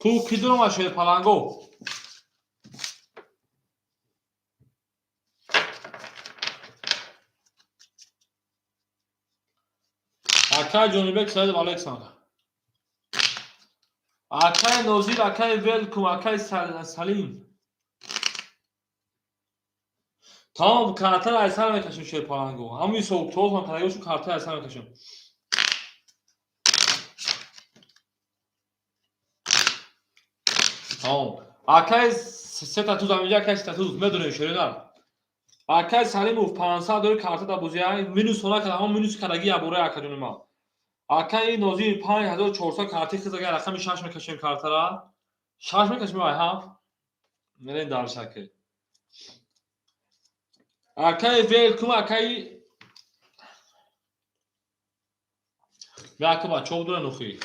Ку ки дурома шерпаланго? Акай Ҷонибек Саидов Александр. Акай Нозир, акай Велкум, акай Салим. Тамом, картаро айсар мекашем шерпаланго. Ҳамин ҳисобкитобам кардагишу картаро айсар мекашем. Тамом. Акай сета туз ҳаминҷа, акай сета туз медонем шерина. Акай Салимов 500 дори карта да бозия, минус ҳона карда, ҳамон минуси кардаги ябора акаҷони ма. Акай Нозир 5400 карти хиз, агар рақами 6 мекашем картара. 6 мекашем ай ҳафт. Мерем дар шакл. Акай Велкум, акай Бя ака бачаҳо будуран охи.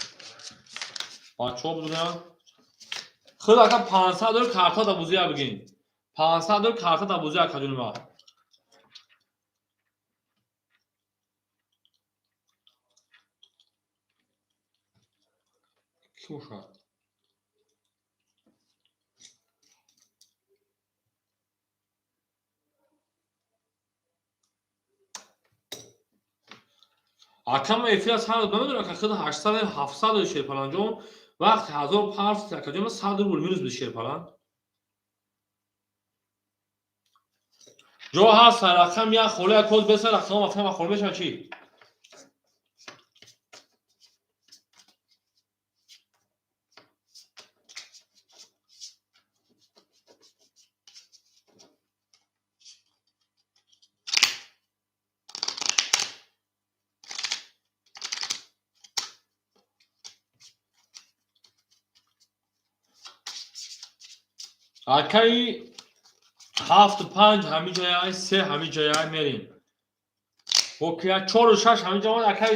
Бачаҳо будуран. Худ ака 500 дори карта да бозия бигин. 500 дори карта да бозия акаҷони ма. Кӣ бошад? Акама эфир аз ҳар намедонам ака худ 800 700 дори шерпаланҷон. Вақти 1000 акаҷон 100 рубл минус буд шерпаланг. Ҷо ҳаст рақам як холи як коз беса рақам афтам холи мешавад чӣ? Акаи ҳафту панҷ ҳамин ҷояй, се ҳамин ҷояй мерем. Окия чору шаш ҳамин ҷо омад, акаи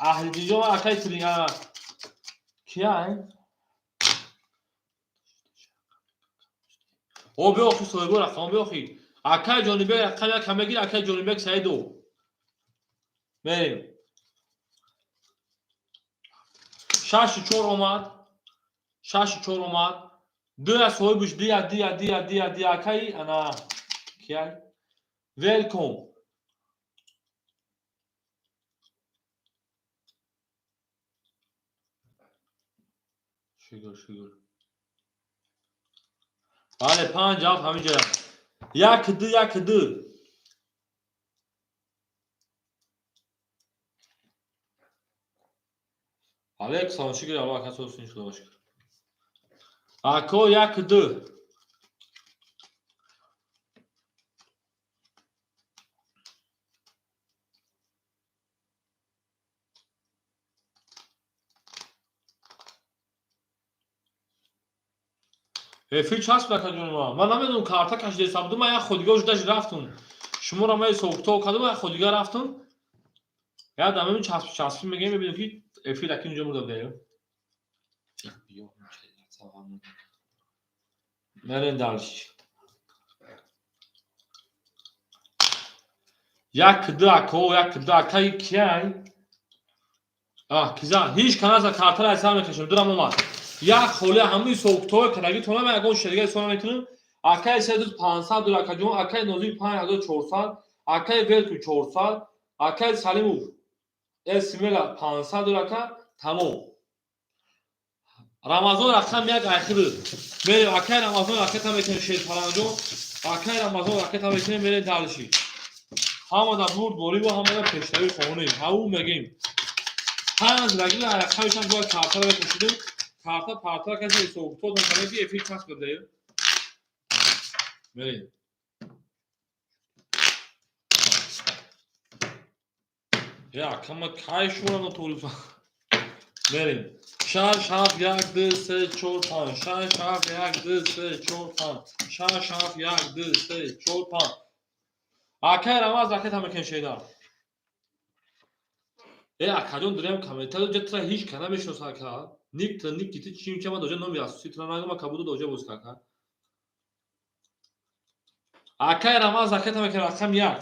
Аҳлидинҷо омад, акаи кияй? О биёхи соҳибо рақам биёхи. Акаи Ҷонибек рақам як кам мегир, акаи Ҷонибек Саидов. Мерем. Шашу чор омад. Шашу чор омад. Дуя соҳибуш дия дия дия дия дия акаи ана кияй? Велком. Шукр, шукр. Бале, панҷ ҳафт ҳамин ҷоя. Як ду, як ду. Алейкум, шукр, Аллоҳ ака сосын худо шукр. Ако як ду. Эфир часп акаҷон ма. Ман намедонам карта кашида будум, ман як ходига уже даже рафтум. Шуморо ман ҳисоб-китоб кардам, як ходига рафтум. Як дам часп часпи мегӯем, мебинем ки эфир аки инҷо мурда буда. Мерем дальше. Як ду ако, як ду акаи кияй? А, киза, ҳеҷ каназа картара айсар мекашем, дурам омад. Як холи ҳамаи ҳисоб-китоби кардаги тона ман ягон шерига ҳисоб намекунам. Акаи Седуз 500 доллар акаҷон, акаи Нозир 5400, акаи Велку 400, акаи Салимов Эсмела 500 доллар ака, тамом. Рамазон рақам як айхири. Мерем акаи Рамазон ракета мекунем шерпаланҷон. Акаи Рамазон ракета мекунем, мерем дальше. Ҳамада бурд борӣ ва ҳамада пешравӣ хоҳонем. Ҳаву мегем. Панҷ рагила рақамишам бояд картаро мекашидем. Карта парта касе ҳисоб-китоб накарда ки эфир часп кардаем. Мерем. Я, кама кай шура натуриф. Мерем. Шаш, ҳафт, як, ду, се, чор, панҷ. Шаш, ҳафт, як, ду, се, чор, панҷ. Шаш, ҳафт, як, ду, се, чор, панҷ. Акай Рамаз ракета мекунем шеда. Э, акаҷон дурем комментарио ҷа тра ҳеҷ ка намешиносад ака. Ник тра ник кити чим чама доҷа номи асосӣ тра нагума кабуду доҷа боз кака. Акай Рамаз ракета мекунем рақам як.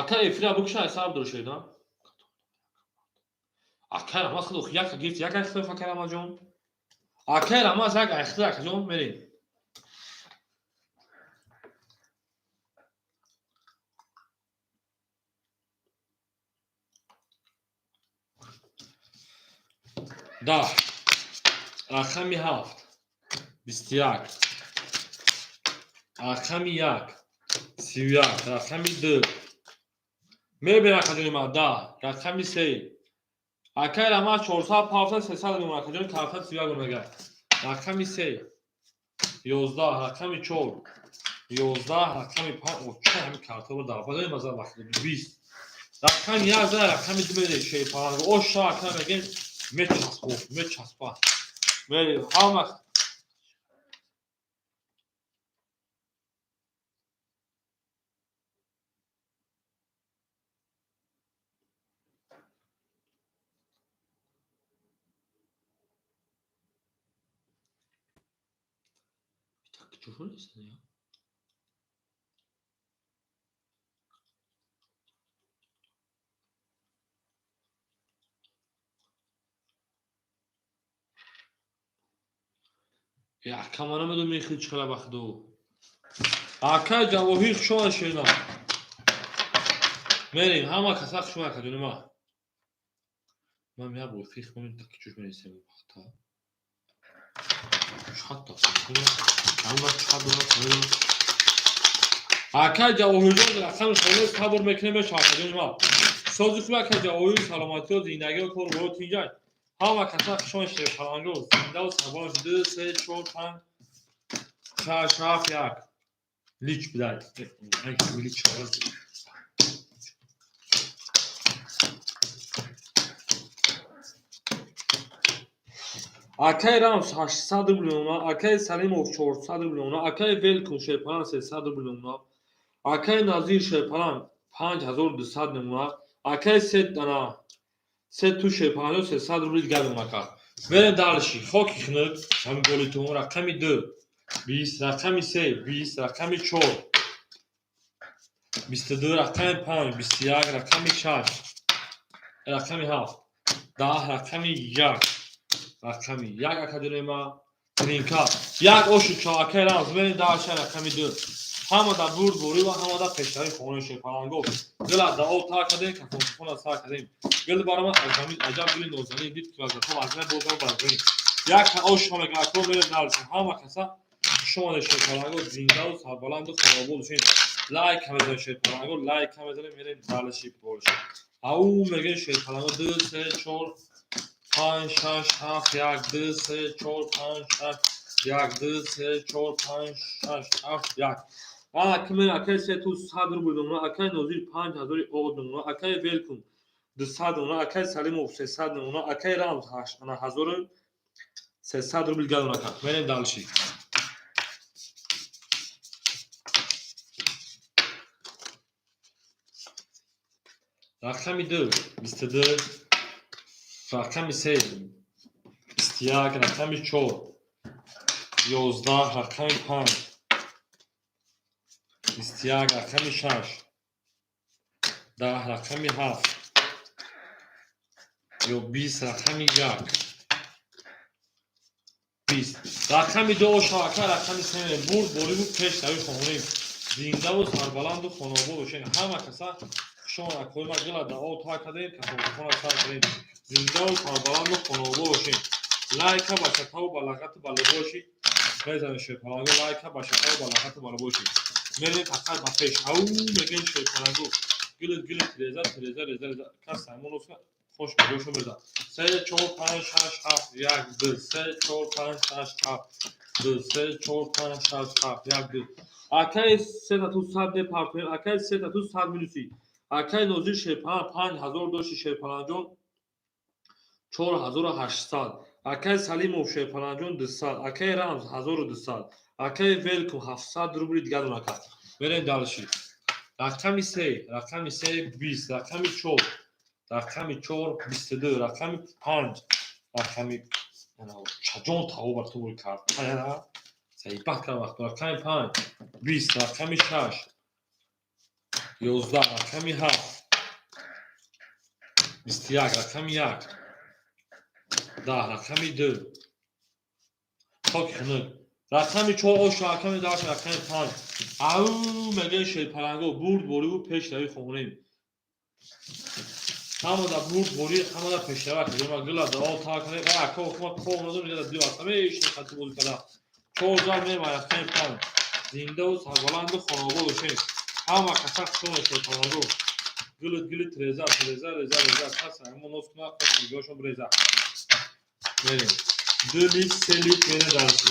Ака, эфира букша, ҳисоб дошед, а? Акай Рамаз худо як гирифт, як айхтоф, акай Рамазҷон. Акай Рамаз як айхтоф, акаҷон, мерем. 10, рақами 7, 21, рақами 1, 31, рақами 2. Мебинам, акаҷони ман, 10, рақами 3. Акай Рамаз 400 пафта 300 мемонад, акаҷони, карта 31 мега. Рақами 3, 11, рақами 4, 11, рақами 5. Оча, ҳамин картаро дар маза вақт 20, рақами 1 за рақами 2 мере шейпаланг оша, ака, мегем, мечаспо, мечаспа, мере ҳама. Чушо нест я? Ака, ма намедонам, мехӯ чӣ хела вақту. Акай Ҷавоҳир, хушомад, шерина. Мерем, ҳама каса хушомад, акаҷони ма. Ман як бор фикр кунем, таки чуш мересем вақта. Чақадр ҳама чақадр дорад. Акай Ҷавоҳирҷон, рақами хона сабр мекунем, мешава, акаҷони ма. Сози хуб, акай Ҷавоҳир, саломатиё, зиндагиё, кору боро тинҷай. Ҳама каса хушомад, шерпаланго, зиндаву сарбаланд. Ду, се, чор, панҷ, шаш, ҳафт, як. Лич бидай. Лич. Акай Рамс 800 рубл мемонад, акай Салимов 400 рубл мемонад, акай Велкум шерпаланг 300 рубл мемонад, акай Назир шерпаланг 5200 мемонад, акай се ана се ту шерпаланг 300 рубли дигар мемонад. Ака. Мерем дальше. Хоки хунук, ҳамин голитон, рақами 2, 20, рақами 3, 20, рақами 4, 22, рақами 5, 21, рақами 6, рақами 7, 10, рақами 1, рақами 1, акаҷони ма, тринка. Як ошу чо, акай Рамз, мерем дальше, рақами 2. Ҳама дар бурдборӣ ва ҳама дар пешравӣ хоҳони шерпаланго. Гила дар об тар кардем, кафонхона сар кардем. Гил барома аз замин аҷаб гули нозанин дид, ки вазифа вазна бозам бар замин. Як ош мегӯям, ако, мерем дальше. Ҳама каса хушомадед, шерпаланго, зиндаву сарбаланду хонобод бошед. Лайк мезанем, шерпаланго, лайк мезанем, мерем дальше больше. Ау мегӯем, шерпаланго, ду, се, чор, панҷ, шаш, ҳафт, як, ду, се, чор, панҷ, шаш, як, ду, се, чор, панҷ, шаш, ҳафт, як. Ана ки акай се ту 100 рубл мемонад, акай Нозир 5000 од мемонад, акай Велкум 200 мемонад, акай Салимов 300 мемонад, акай Рамз ана 1300 рубл гадон, ака. Мерем дальше. Рақами 2, 22, рақами 3, 21, рақами 4, 11, рақами 5, 21, рақами 6, 10, рақами 7 ё 20, рақами 1, 20, рақами 2 ошавака, рақами 3. Бурд бориву пешравӣ хоҳонем, зиндаву сарбаланду хонобод бошед. Ҳама каса хушомад, акои ма. Гила дар об тар кардем, кафонхона сар кардем. Зиндаву сарбаланду хонобод бошед. Лайка ба шатаву ба лағату ба либоши мезанем, шерпаланго, лайка ба шатаву ба лағату ба либоши. Мерем фақат ба пеш. Ау мегӯем, шерпаланго, гилит гилит, реза реза реза реза. Кас саймоновска хош баҷошо мерза. Се, чор, панҷ, шаш, ҳафт, як, ду, се, чор, панҷ, шаш, ҳафт, ду, се, чор, панҷ, шаш, ҳафт, як, ду. Акай сетату 100 мепартоем, акай сетату 100 минуси. Акай Нозир шерпаланг 5000 дошти, шерпаланҷон, 4800. Акай Салимов шерпаланҷон 200, акай Рамз 1200, акай Велкум 700 рубли дигар ака. Мерем дальше. Рақами 3, рақами 3, 20, рақами 4, рақами 4, 22, рақами 5, рақами чаҷон таобар ту кард. Заибат кард вақт. Рақами 5, 20, рақами 6. 11, рақами 7, 21, рақами 1, 10, рақами 2, хоки хунук, рақами 4, ошу рақами 10, рақами 5. Ау, мегӯяд шерпаланго, бурд бориву пешравӣ хонем. Ҳамада бурд борӣ, ҳамада пешрава кардем. Гила да о та кардем. А ко ма кор надорем, гила дил аст. Ҳамеша хати бозӣ карда. Чор зал мемай рақами 5. Зиндаву сарбаланду хонобод бошем. Ҳама каса хушон шерпаланго. Гилит гилит реза, реза, реза, реза. Каса ҳамо нос кунад, нигоҳшон реза. Мерем. 2 лит, 3 лит мерем дарси.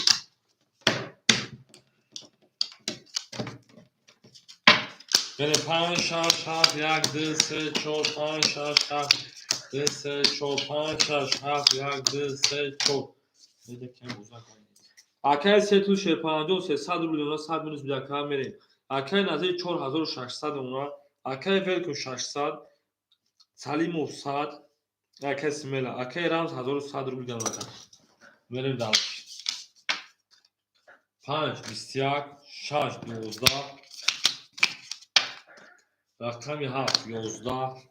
Мерем 5, 6, 7, 1, 2, 3, 4, 5, 6, 7, 2, 3, 4, 5, 6, 7, 1, 2, 3, 4. Акай се ту шерпанҷоҳ 300 рубл она 100 минус бидака мерем. Акай Назир 4600 она, акай Велкун 600, Салимов 100, акай Смела, акай Рамз 1100 рубл гамака. Мерем дальше. 5, 21, 6, 12, рақами 7, 11,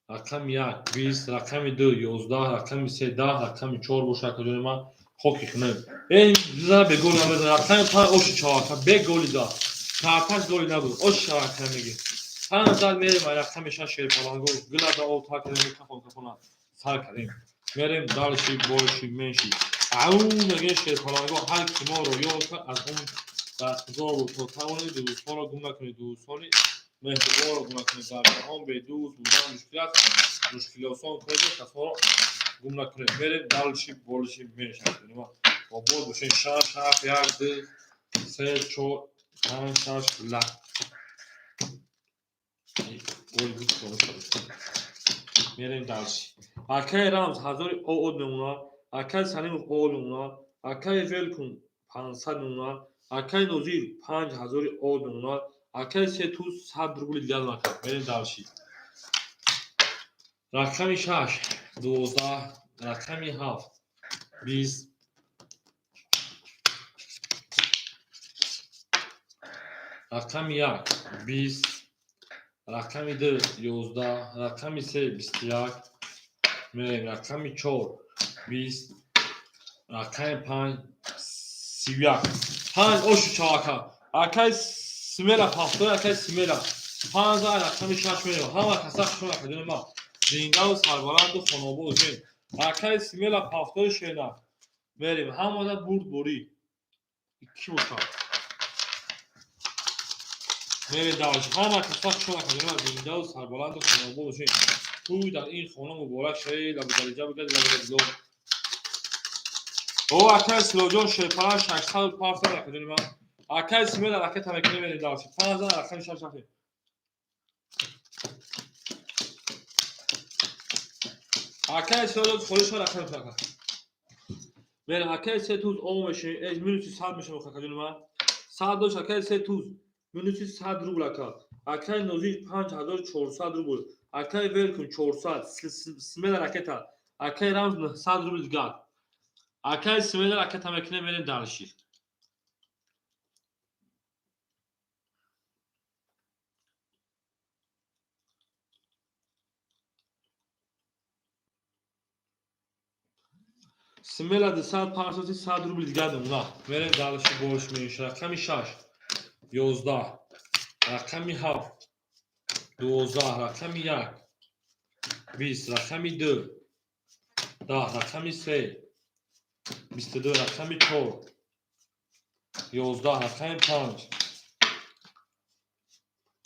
рақами 1, 20, рақами 2, 11, рақами 3, 10, рақами 4 боша акаҷони ман, хоки хунук. Эй, зара бегол намезан. Рақами 5 оши чавака, беголи да. Карташ голи набуд. Оши чавака меги. 5 зал мерем, рақами 6 шерпаланго, гила да об та кардем, кафон кафона сар кардем. Мерем дальше, больше, меньше. Ау, меги шерпаланго, ҳар ки моро ёд кард, аз он дастгоҳ то тавонед дӯстонро гум накунед, дӯстони меҳрубонро гум накунед. Дар ҷаҳон бедӯст будан мушкил аст, мушкили осон кунед, касонро гум накунед. Мерем дальше, больше, меньше. Обод бошед. 6, 7, 1, 2, 3, 4, 5, 6, ла. Мерем дальше. Акай Рамз ҳазори оод мемонад, акай Салимов оод мемонад, акай Велкун 500 мемонад, акай Нозир 5000 оод мемонад, акай Сетуз 100 рубли дигар накард. Мерем дальше. Рақами 6, 12, рақами 7, 20, рақами 1, 20, рақами 2, 11, рақами 3, 21, мерем рақами 4, 20, рақами 5, 31. 5 ошу чавака. Акай Смела пафтой, акай Смела. 5 рақами 6 мерем. Ҳама каса хушон акаҷони ман. Зиндаву сарбаланду хонобод бошем. Акай Смела пафтой шена. Мерем. Ҳамада бурд борӣ. Ки бошад? Мерем дальше. Ҳама каса хушон акаҷони ман. Зиндаву сарбаланду хонобод бошем. Тӯй дар ин хона муборак шавед, лабидариҷа бигад, лабидариҷо. О, акай Силоҷон шерпалан 600 парсад акаҷони ман. Акай Смела ракета мекунем, мерем дальше. 5 рақами 6 рафтем. Акай Силоҷон холишо рақами ака. Мерем акай се туз о мешем, э минуси 100 мешем акаҷони ман. 100 дош акай се туз минуси 100 рубл ака. Акай Нозир 5400 рубл. Акай Велкун 400, Смела ракета. Акай Рамз 900 рубл дигар. Акай Смела ракета мекунем, мерем дальше. Смела 200 парсоти 100 рубл дигар мемонад. Мерем дальше, больше, меньше. Рақами 6, 11, рақами 7, 12, рақами 1, 20, рақами 2, 10, рақами 3, 22, рақами 4, 11, рақами 5,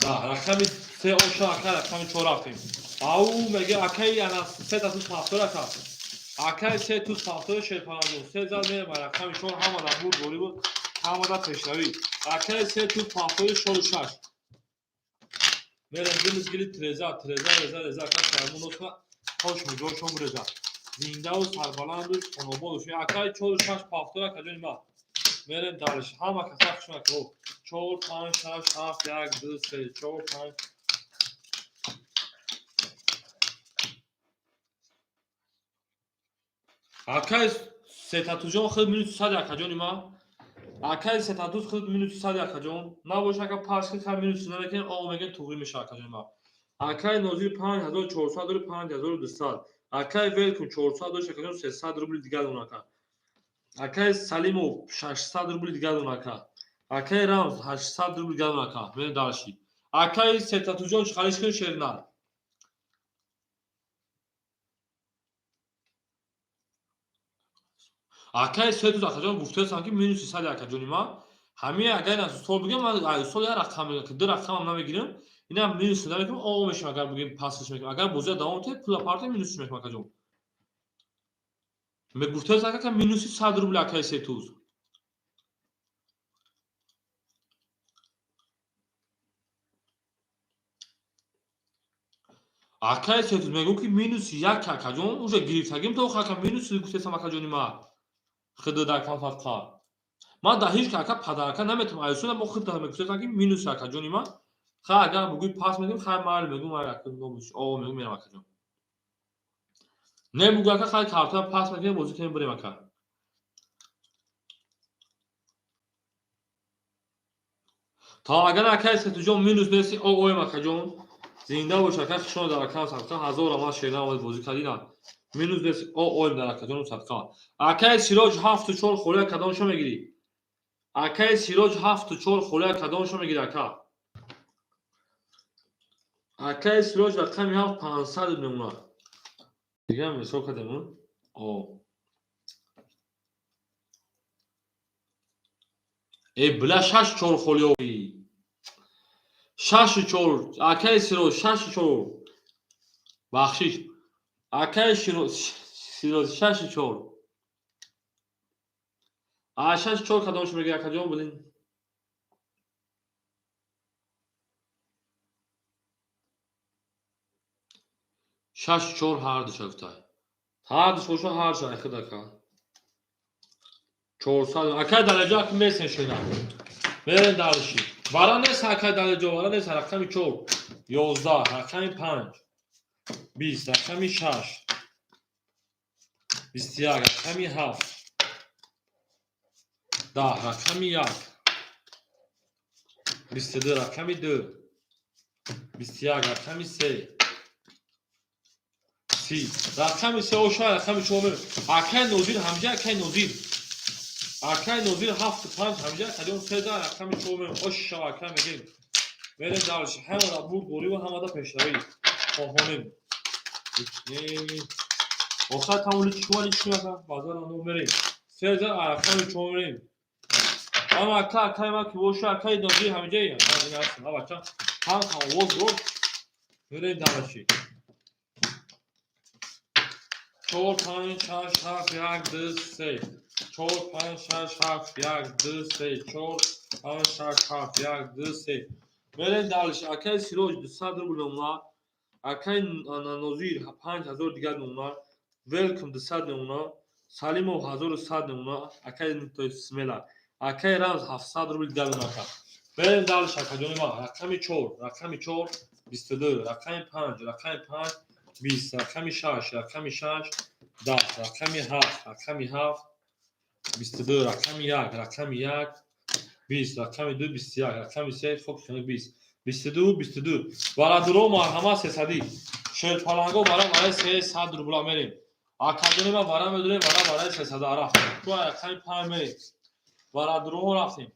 10, рақами 3 оша ака, рақами 4 рафтем. Ау, меге акай ана се татуз пафтор ака. Акай се туз пафтор шерпаланду. Се зал мерем рақами 4, ҳама дар бурд борӣ буд, ҳама дар пешравӣ. Акай се туз пафтори 4 6. Мерем гилис гили треза, треза, реза, реза, ака сармун носна, хош муҷошон реза. Зиндаву сарбаланду хонобод бошед. Акай 4 6 пафтор акаҷони ман. Мерем дальше. Ҳама каса хушон ака. 4 5 6 7 1 2 3 4 5. Акай Сетатуҷон худ минус 100 акаҷони ман. Акаи сетатуз худ минуси сад, акаҷон. Набоша, ака, пас ки хай минуси намекунем, о мегӯем, туғрӣ меша, акаҷон ма. Акаи Нозир 5400 дори, 5200. Акаи Велкун 400 дошт, акаҷон, 300 рубли дигар дон, ака. Акаи Салимов 600 рубли дигар дон, ака. Акаи Рамз 800 рубли дигар дон, ака. Мерем дальше. Акаи Сетатуҷон, чӣ халиш кун, шернар. Акаи Сетуз, акаҷон, гуфтаестам, ки минуси сади, акаҷони ман. Ҳамин агар ин сол бигем, ман сол як рақам мегирам, ки ду рақамам намегирам. Инам минус намекунам, о мешавам, агар бигем пасш мекунам. Агар бозия давом диҳад, пула партоем, минусш мекунам, акаҷон. Гуфтаест, ака, минуси 100 рубл, акаи Сетуз. Акаи Сетуз мегӯ, ки минуси як, акаҷон, уже гирифтагим то ака минуси гуфтаестам, акаҷони ман. Хидда кам фарқа. Ман дар ҳеҷ ака падарка наметавонам. Айсона мо хидда мегуфтаестам, ки минуси, акаҷони ман. Хай, агар бугӯи пас медиҳем, хай, майли, мегӯм, ака, о мегӯм, мерам, акаҷон. Не бугӯ, ака, хай, картоя пас мекунем, бозӣ кунем, бирем, ака. То агар акаи Сетуҷон минус неси, о оем, акаҷон. Зинда бош, ака, хушон дар акам садқа, ҳазор рамаз шерна омад бозӣ кардина. Минус неси, о оем дар акаҷону садқа. Акаи Сироҷ 7-4 холия кадомшо мегирӣ? Акаи Сироҷ 7-4 холия кадомшо мегирӣ, ака? Акаи Сироҷ рақами 7 500 мемонад. Дигар мисол кардем, о. Э, била, 6-4 холиё. 6-4, акаи Сироҷ, 6-4. Бахшиш. Акаи Сироҷ 6-4. А 6-4 кадомшо мегирӣ, акаҷон, блин? 6-4 ҳардуша гуфтай. Ҳардуш боша, ҳардуша айхид, ака. 400. Акай Далеҷо, аки месен шена. Мерем дальше. Вара нест, акай Далеҷо, вара нест, рақами 4. 11, рақами 5. 20, рақами 6. 21, рақами 7. 10, рақами 1. 22, рақами 2. 21, рақами 3. 30. Рақами 3 оша, рақами 4. Акай Нозир ҳамҷа, акай Нозир. Акай Нозир 7-5 ҳамҷа, кадом 3 рақами 4 ош шава, акай мегем. Мерем дальше. Ҳамада бурд борӣ ва ҳамада пешравӣ. Хоҳонем. Охар тамоли чували чувака базар ано мерем. 3 рақами 4 мерем. Ама ака, акай ма ки боша, акай Нозир ҳамҷа, ин аст. Ха бача. Ҳам овоз дод. Мерем дальше. 4, 5, 6, 7, 1, 2, 3. 4, 5, 6, 7, 1, 2, 3. 4, 5, 6, 7, 1, 2, 3. Мерем дальше. Акай Сироҷ 200 рубл мемонад. Акай Нозир 5000 дигар мемонад. Велком 200 мемонад. Салимов 1100 мемонад. Акай Смела. Акай Рамз 700 рубл дигар мемонад. Мерем дальше, акаҷони ман. Рақами 4, рақами 4, 22, рақами 5, рақами 5, 20, рақами 6, рақами 6, 10, рақами 7, рақами 7, 22, рақами 1, рақами 1, 20, рақами 2, 21, рақами 3, хоб, 20, 22, 22. Барадуро, марҳамат, сесадӣ. Шерпаланго вара барои 300 рубла мерем. Акаҷони ман, вара медорем, вара барои 300 рафтем. Ту рақами 5 мерем. Барадуроҳо рафтем.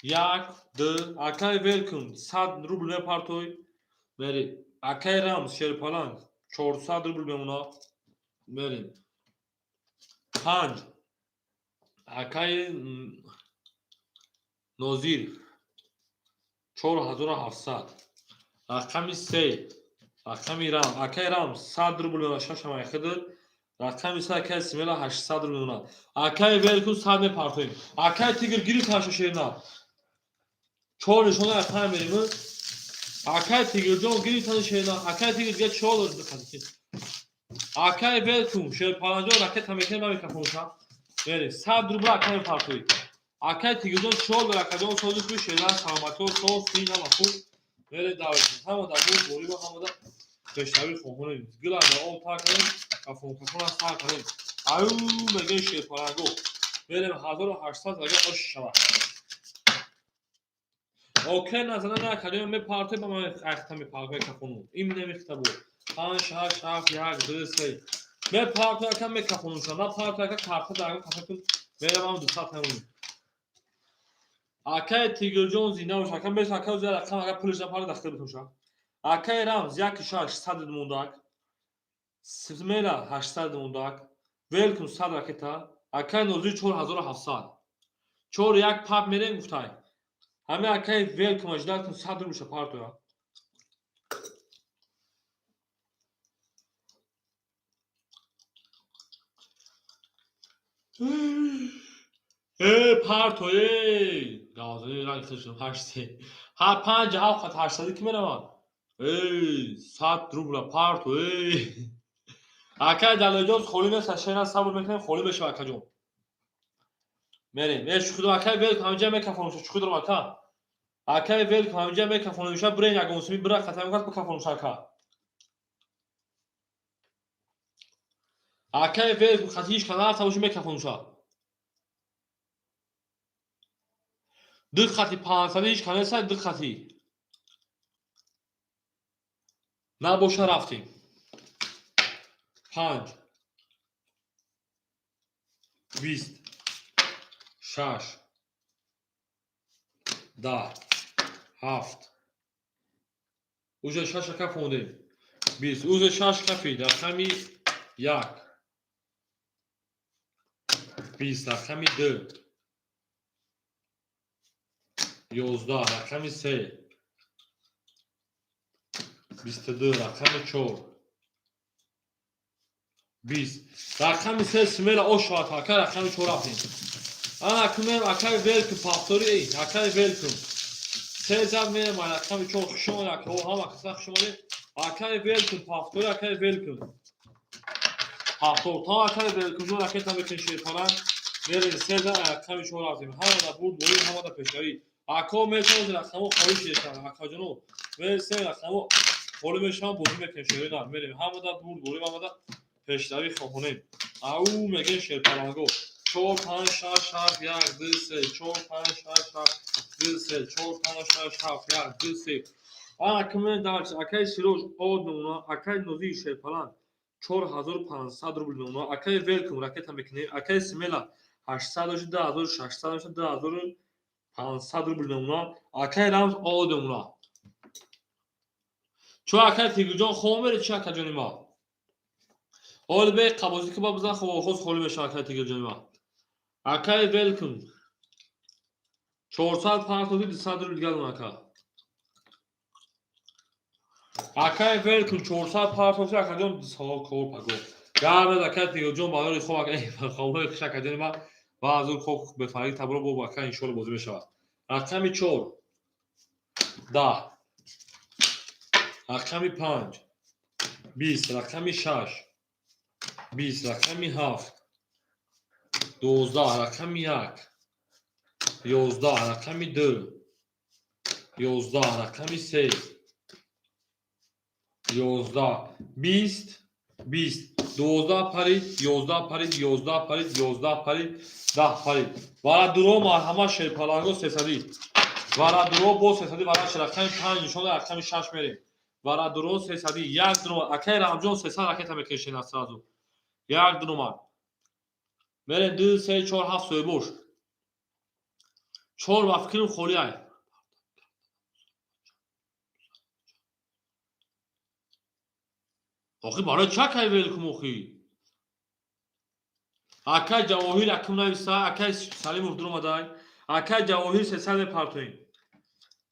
Як, ду, акай Велкун 100 рубл мепартой. Мерем. Акай Рамз шерпаланг 400 рубл мемонад. Мерем. Панҷ. Акай Нозир 4700. Рақами се. Рақами Рам. Акай Рам 100 рубл мемонад, шашам хидр. Рақами се, акай Смела 800 рубл мемонад. Акай Велкун 100 мепартоем. Акай Тигр гирифт ҳаша шерна. Чор нишона рақам мерем. Акай Тигрҷон гирифтани шерна. Акай Тигр дига чор дорад. Акай Велкун шерпаланҷон ракета мекунем ба микрофонша. Мерем. 100 рубл акай мепартоем. Акай Тигрҷон чор дорад, акаҷон, сози хуби шерна, саломатиҳо, соз, тинҷ, ҳама хуб. Мерем давр. Ҳама дар бурд борӣ ва ҳамада пешравӣ хоҳонем. Гила дар об тар кардем, кафон кафона сар кардем. Аю мегӯем шерпаланго. Мерем 1800, агар ош шавад. Окей, назана накардем, мепарте ба ман, айхта мепарте, мекафонум. Ин намехта буд. 5, 6, 7, 1, 2, 3. Мепарте, ака, мекафонум ша. Напарте, ака, карта дар кафатун меравам 200 ҳамун. Акай Тигрҷон, зинда бош, ака, мес, ака, зиёд рақам, ака, пулиш напарда, дахтар битун ша. Акай Рамз, 1 6 сад мондак. Смела 800 мондак. Велкум 100 ракета. Акай Нозир 4700. 4 1 пап мерем гуфтай. Ҳаме акай Велкум аждат кун, 100 рубл ша партоя. Э, парто, э! Гавзани ранг хишм, 8 се. Ҳа, 5 7 хат 800 ки меравад? Эй, 100 рубла парто, эй. Акай Далоҷон, холӣ нест, шена сабр мекунем, холӣ мешава, акаҷон. Мерем. Э, шухидо, акай Велкум ҳаминҷа мекафонум, шухидорам, ака. Акай Велкум ҳаминҷа мекафонум, ша бирен ягон суми бира хата мекунад, бикафонум ша, ака. Акай Велкум хати ҳеч кана нарафта боши, мекафонум ша. Ду хати 500 ҳеч кана нест, ду хати. Набоша, рафтем. 5, 20, 6, 10, 7. Уже шаша кафондем. 20. Уже шаш кафид. Рақами 1. 20. Рақами 2. 11. Рақами 3. 22. Рақами 4. 20. Рақами 3, смела ошавад, ака, рақами 4 рафтем. Ана кумем, акай Велкум повтори, эй, акай Велкум. Се зад мерем, рақами 4, хуш омадед, ака, ҳама каса хуш омадед. Акай Велкум повтори, акай Велкум. Повтор, та акай Велкум ҷон ракета мекунем, шерпаланг. Мерем, се зад рақами 4 рафтем. Ҳамада бурд, борид, ҳамада пешравӣ. Ако метавонед рақамо холӣ шедан, акаҷоно. Мерем, се рақамо холӣ мешавам, бозӣ мекунем, шерина. Мерем, ҳамада бурд, борид, ҳамада пешравӣ хоҳонем. Ау мегӯем, шерпаланго. 4, 5, 6, 7, 1, 2, 3, 4, 5, 6, 7, 2, 3, 4, 5, 6, 7, 1, 2, 3. Ана кумен дальше. Акай Сироҷ од намуна, акай Нозир шерпаланг 4500 рубл намуна, акай Велкум ракета мекунем, акай Смела 800 дошт, 2600 дошт, 2500 рубл намуна, акай Рамз од намуна. Чо, акай Тигрҷон, хоб мере чи, акаҷони ма? Ҳоли бе қабозӣ ки ба бизан, хоб хоз холӣ мешава, акай Тигрҷони ма. Акай Велкум 400 партоди, 200 рубл дигар дон, ака. Акай Велкум 400 партоди, акаҷон, 200 кор паго. Гармед, акай Тигрҷон, барои хоб, акай хобҳои хуш, акаҷони ма, ва аз он хоб бефарги табро бо ака, иншоалло, бозӣ мешавад. Рақами 4, 10, рақами 5, 20, рақами 6, 20, рақами 7, 12, рақами 1, 11, рақами 2, 11, рақами 3, 11, 20, 20, 12 парид, 11 парид, 11 парид, 11 парид, 10 парид. Варадуро, марҳамат, шерпаланго, 300. Варадуро бо 300, вара рақами 5 нишон, рақами 6 мерем. Варадуро 300, як дуно, акай Рамҷон, 300 ракета мекешена сразу. Як дунома. Мерем, 2, 3, 4, 7 соҳибош. 4 ба фикрам холӣ ай. Охи, барои ча кай Велкум, охи? Акай Ҷавоҳир акм нависа, акай Салимов дуромадай. Акай Ҷавоҳир 300 мепартоем.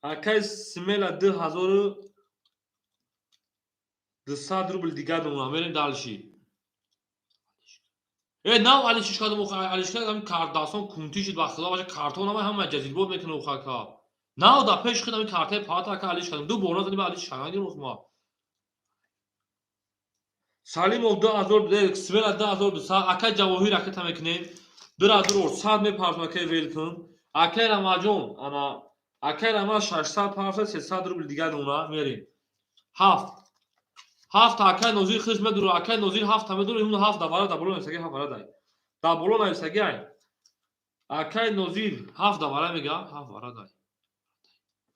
Акай Смела 2200 рубл дигар мемонам. Мерем дальше. Э, нав алишиш кардам, охи, алиш кардам, картдасон кунтӣ шид, ба худо, баша картон ама ҳама ҷазилбод мекунад, охи, ака. Нав да пеш худам картаи паата, ака, алиш кардам. Ду бор назадим, алиш кардам, охи, ма. Салимов 2000, Смела 2200, акай Ҷавоҳир ракета мекунем. Дура дур 100 мепартом, акай Велкум. Акай Рамаҷон, ана акай Рама 600 парта, 300 рубл дигар мемона, мерем. 7. 7 акай Нозир хиш медура, акай Нозир 7 медура, ҳун 7 давара да боло нависаги, 7 вара дай. Да боло нависаги ай. Акай Нозир ҳафт вара мега, ҳафт вара дай.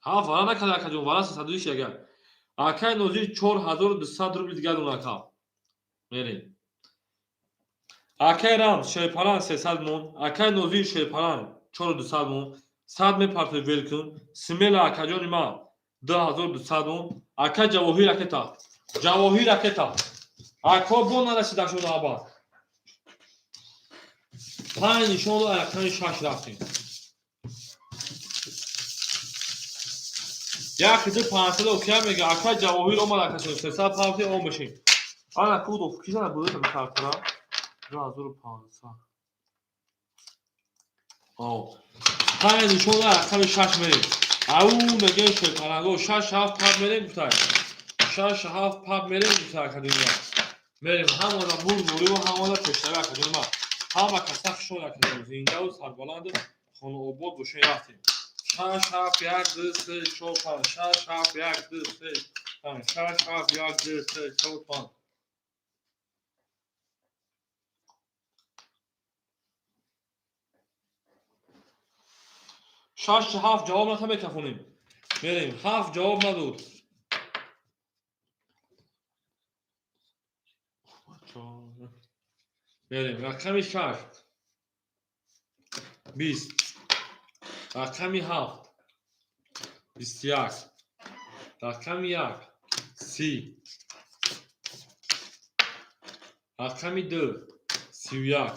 Ҳафт вара накарда, акаҷон, вара 320 ягар. Акай Нозир 4200 рубли дигар дона, ака. Мерем. Акай Рамз шерпалан 300 мон, акай Нозир шерпалан 4200 мон, 100 мепартои велкун, смело, акаҷони ман, 2200 мон, акай Ҷавоҳир ракета. Ҷавоҳир ракета. Ако бо нарасида шуда абад. Панҷ нишон дод, рақами шаш рафтем. Як ду 500 окия мега, акай Ҷавоҳир омад, акаҷон, 300 павти ом бошем. Ана кудо кизана буд картара? 2500. О. Панҷ нишон дод, рақами шаш мерем. Ау мегем шерпаланго шаш ҳафт пап мерем гуфтай. Шаш ҳафт пап мерем гуфтай, академия. Мерем ҳамона бурдбориву ҳамона пешравӣ, академия. Ҳама каса хушҳол, академия. Зиндаву сарбаланду хонаобод бошем, рафтем. Шаш ҳафт як ду се чор панҷ, шаш ҳафт як ду се панҷ, шаш ҳафт як ду се чор панҷ. Шаш ҳафт ҷавоб ната мекафонем. Мерем. Ҳафт ҷавоб надод. Мерем. Рақами шаш. 20. Рақами ҳафт. 21. Рақами як. 30. Рақами ду. 31.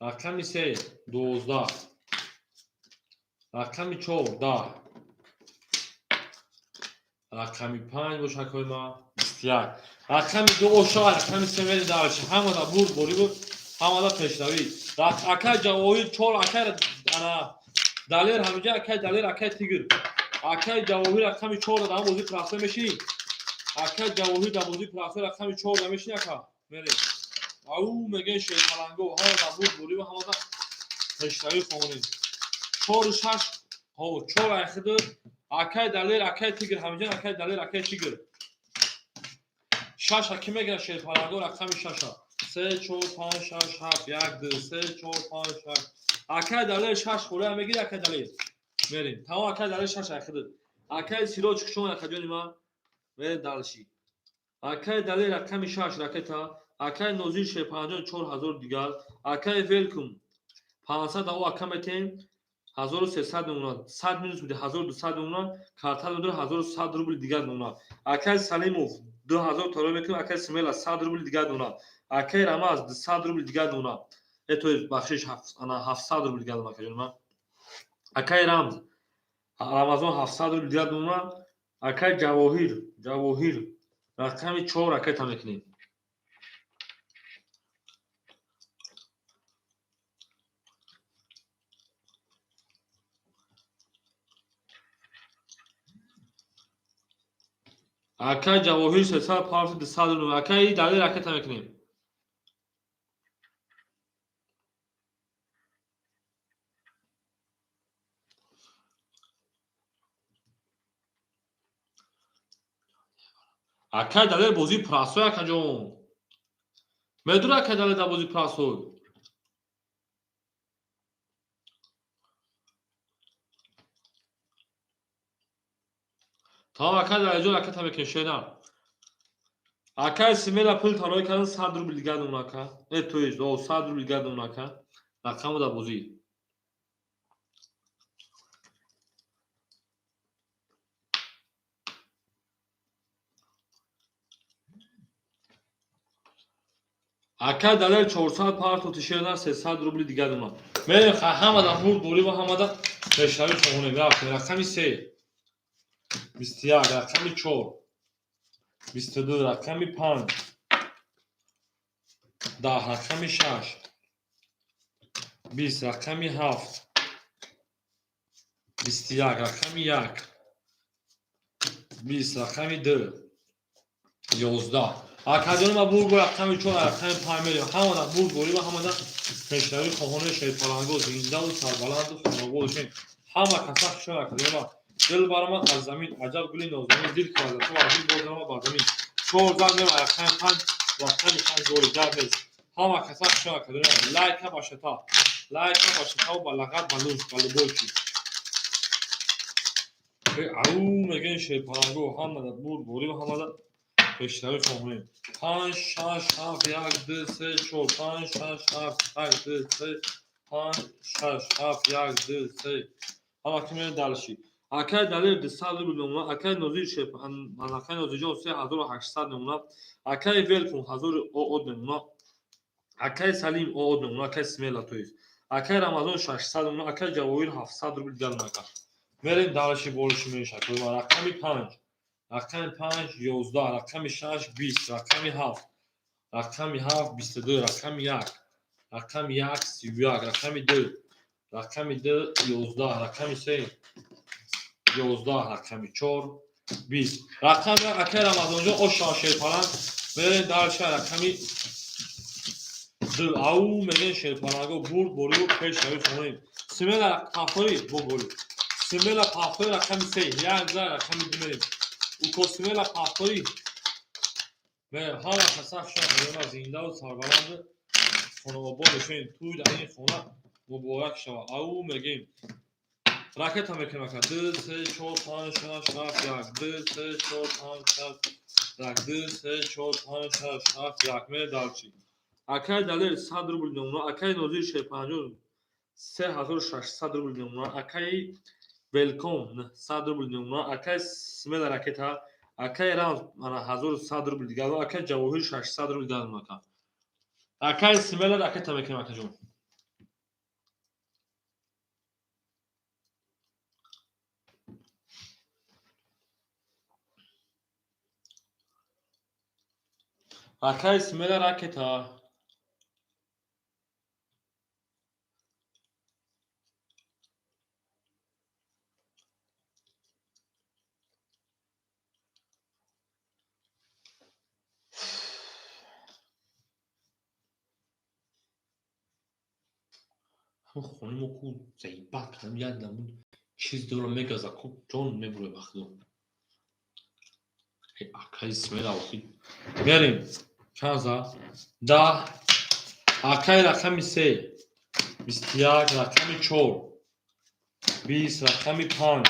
Рақами се. 12. Рақами чор. 10. Рақами панҷ бошакҳои ман 21. Рақами ду оша, рақами се мерем дальше. Ҳамада бурд борӣ буд, ҳамада пешравӣ. Акай Ҷавоҳир чор, акай ана Далер ҳамиҷа, акай Далер, акай Тигр. Акай Ҷавоҳир рақами чор дар бозӣ простой мешинӣ. Акай Ҷавоҳир дар бозӣ простой рақами чор дар мешинӣ, ака. Мерем. Ау мегӯем шерпаланго, ҳамада бурд борӣ ва ҳамада пешравӣ хонем. Чору шаш, ҳо, чор айхиду акай Далер, акай Тигр ҳамиҷа, акай Далер, акай Тигр. Шаша ки мегирад шерпаланго рақами шаша? Се, чор, панҷ, шаш, ҳафт, як, ду, се, чор, панҷ, шаш. Акай Далер шаш хӯрая мегири, акай Далер. Мерем. Тамом, акай Далер шаш айхиду. Акай Сироҷ хушон, акаҷони ман. Мерем дальше. Акай Далер рақами шаш ракета. Акай Нозир шерпаланҷон 4000 дигар. Акай Велкум 500 ао ака метем. 1300 мемонад. 100 минус буди 1200 мемонад. Карта додор 1100 рубл дигар мемонад. Акай Салимов 2000 таро мекунад, акай Смела 100 рубл дигар мемонад. Акай Рамаз 200 рубл дигар мемонад. То есть бахшиш, ана 700 рубл дигар мемонад, акаҷони ман. Акай Рамз Рамазон 700 рубл дигар мемонад. Акай Ҷавоҳир, Ҷавоҳир рақами чор ракета мекунем. Акай Ҷавоҳир 300 парти 200 рубл. Акай Далер ракета мекунем. Акай Далер бозии простой, акаҷон. Медура, акай Далер дар бозии простой. Тамом, акай Далерҷон ракета мекунем, шена. Акай Смела пул тароӣ кардан 100 рубл дигар мемонад, ака. То есть, о, 100 рубл дигар мемонад, ака. Рақаму дар бозӣ. Акай Далер 400 парту тишерна 300 рубли дигар мемонад. Мерем, ҳамада бурд борӣ ва ҳамада пешравӣ хонем. Рафтем. Рақами се. 21, рақами чор. 22, рақами панҷ. 10, рақами шаш. 20, рақами ҳафт. 21, рақами як. 20, рақами ду. 11. Акаҷони ма бурд бо рақами чор, рақами панҷ мерем. Ҳамада бурд борӣ ва ҳамада пешравӣ хоҳони шерпаланго, зиндаву сарбаланду хонобод бошем. Ҳама каса хушҳол, акаҷони ма. Дил баромад аз замин, аҷаб гули нозанин, дил ки аз ту аз дил боз омад бар замин. Чор зар мем рақами панҷ, рақами панҷ гори дар нест. Ҳама каса хушҳол, акаҷони ма. Лайка башата. Лайк ба шифо, ба лағат, ба луз, ба любой чиз. Ау мегӯем, шерпаланго, ҳамада бурд борӣ, ҳамада пешравӣ хоҳем. Панҷ, шаш, ҳафт, як, ду, се, чор, панҷ, шаш, ҳафт, як, ду, се, панҷ, шаш, ҳафт, як, ду, се. Ҳама ки мерем дальше. Акай Далер 200 рубл мемонад, акай Нозир, акай Нозирҷон 3800 мемонад, акай Велкум 1000 оод мемонад, акай Салим оод мемонад, акай Смела, то есть акай Рамазон 600 мемонад, акай Ҷавоҳир 700 рубл дигар мекард. Мерем дальше, болиши мешавад. Рақами панҷ, рақами панҷ 11, рақами шаш 20, рақами ҳафт, рақами ҳафт 22, рақами як, рақами як 31, рақами ду, рақами ду 11, рақами се 11, рақами чор 20, рақами акай Рамазонҷон ошава, шерпаланг. Мерем дальше, рақами ду. Ау мегӯем, шерпаланго, бурд борию пешравӣ хонем. Смело пафои бо борӣ, смело пафои. Рақами се, як за рақами ду мерем. Уко, смело пафои. Ҳама каса шояд зиндаву сарбаланду хонаобод бошем. Тӯй дар ин хона муборак шавад. Ау мегӯем, ракета мекунем, ака. Ду, се, чор, панҷ, шаш, ҳафт, як, ду, се, чор, панҷ, шаш, як, ду, се, чор, панҷ, шаш, ҳафт, як. Мерем дальше. Акай Далер 100 рубл мемонад, акай Нозир Шерпанҷон 3600 рубл мемонад, акай Велком 100 рубл мемонад, акай Смела ракета, акай Рамз 1100 рубл дигар, акай Ҷавоҳир 600 рубл дигар мемонад. Акай Смела ракета мекунем, акаҷон. Акай Смела ракета. Хонаи мо ку заибат кардам, як намуд чиз дора, мегаза ку, ҷон мебуре, ба худо. Акай Смела, охи мерем. Чанд за? 10. Акай рақами се 21, рақами чор 20, рақами панҷ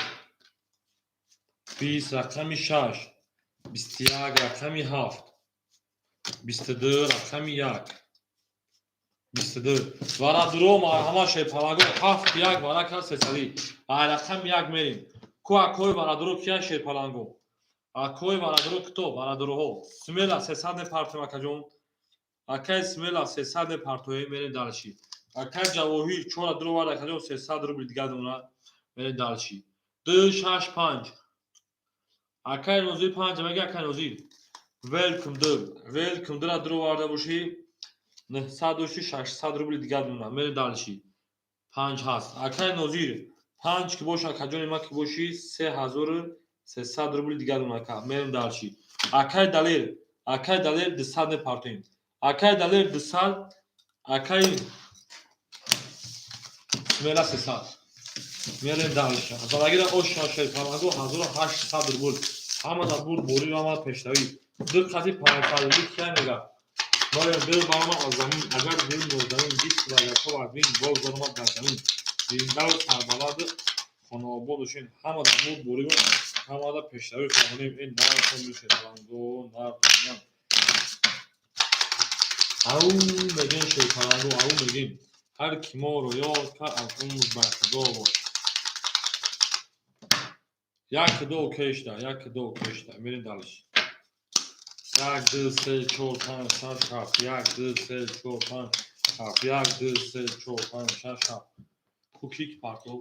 20, рақами шаш 21, рақами ҳафт 22, рақами як 22. Варадуро, марҳама, шерпалаго. Ҳафт, як варака, сесадӣ. Ай рақами як мерем ку. Акои варадуро кия, шерпаланго? Акои варадуро кито? Варадуроҳо, смело 300 мепартем, акаҷон. Акай Смела 300 мепартоем. Мерем дальше. Акай Ҷавоҳир чора дуро вар, акаҷон, 300 рубл дигар мемонад. Мерем дальше. Ду, шаш, панҷ. Акай Нозир панҷ мега. Акай Нозир, велкум ду, велкум дура дуро варда бошӣ, 900 дошти, 600 рубли дигар мемонад. Мерем дальше. Панҷ ҳаст. Акай Нозир, панҷ ки боша, акаҷони ман ки бошӣ, 3300 рубли дигар мемонад, ака. Мерем дальше. Акай Далер, акай Далер 200 мепартоем. Акай Далер 200, акай Смела 300. Мерем дальше. Залагира оша, шерпалаго, 1800 рубл. Ҳамада бурд борӣ, ҳама пешравӣ. Ду қати 500 рубли кия мега? Моя дил баромад аз замин, агар дил нозанин бист вагато вин боз баромад дар замин. Зиндаву сарбаланду хонаобод бошем. Ҳамада бурд борӣ, ҳамада пешравӣ хоҳонем. Ин нартон, шерпаланго, нартон. Ау мегем, шерпаланго, ау мегем. Ҳар ки моро ёд кард, аз умр бархудо бод. Як, ду кешда, як, ду кешда. Мерем дальше. Як, ду, се, чор, панҷ, шаш, ҳафт, як, ду, се, чор, панҷ, ҳафт, як, ду, се, чор, панҷ, шаш, ҳафт. Кукик партов.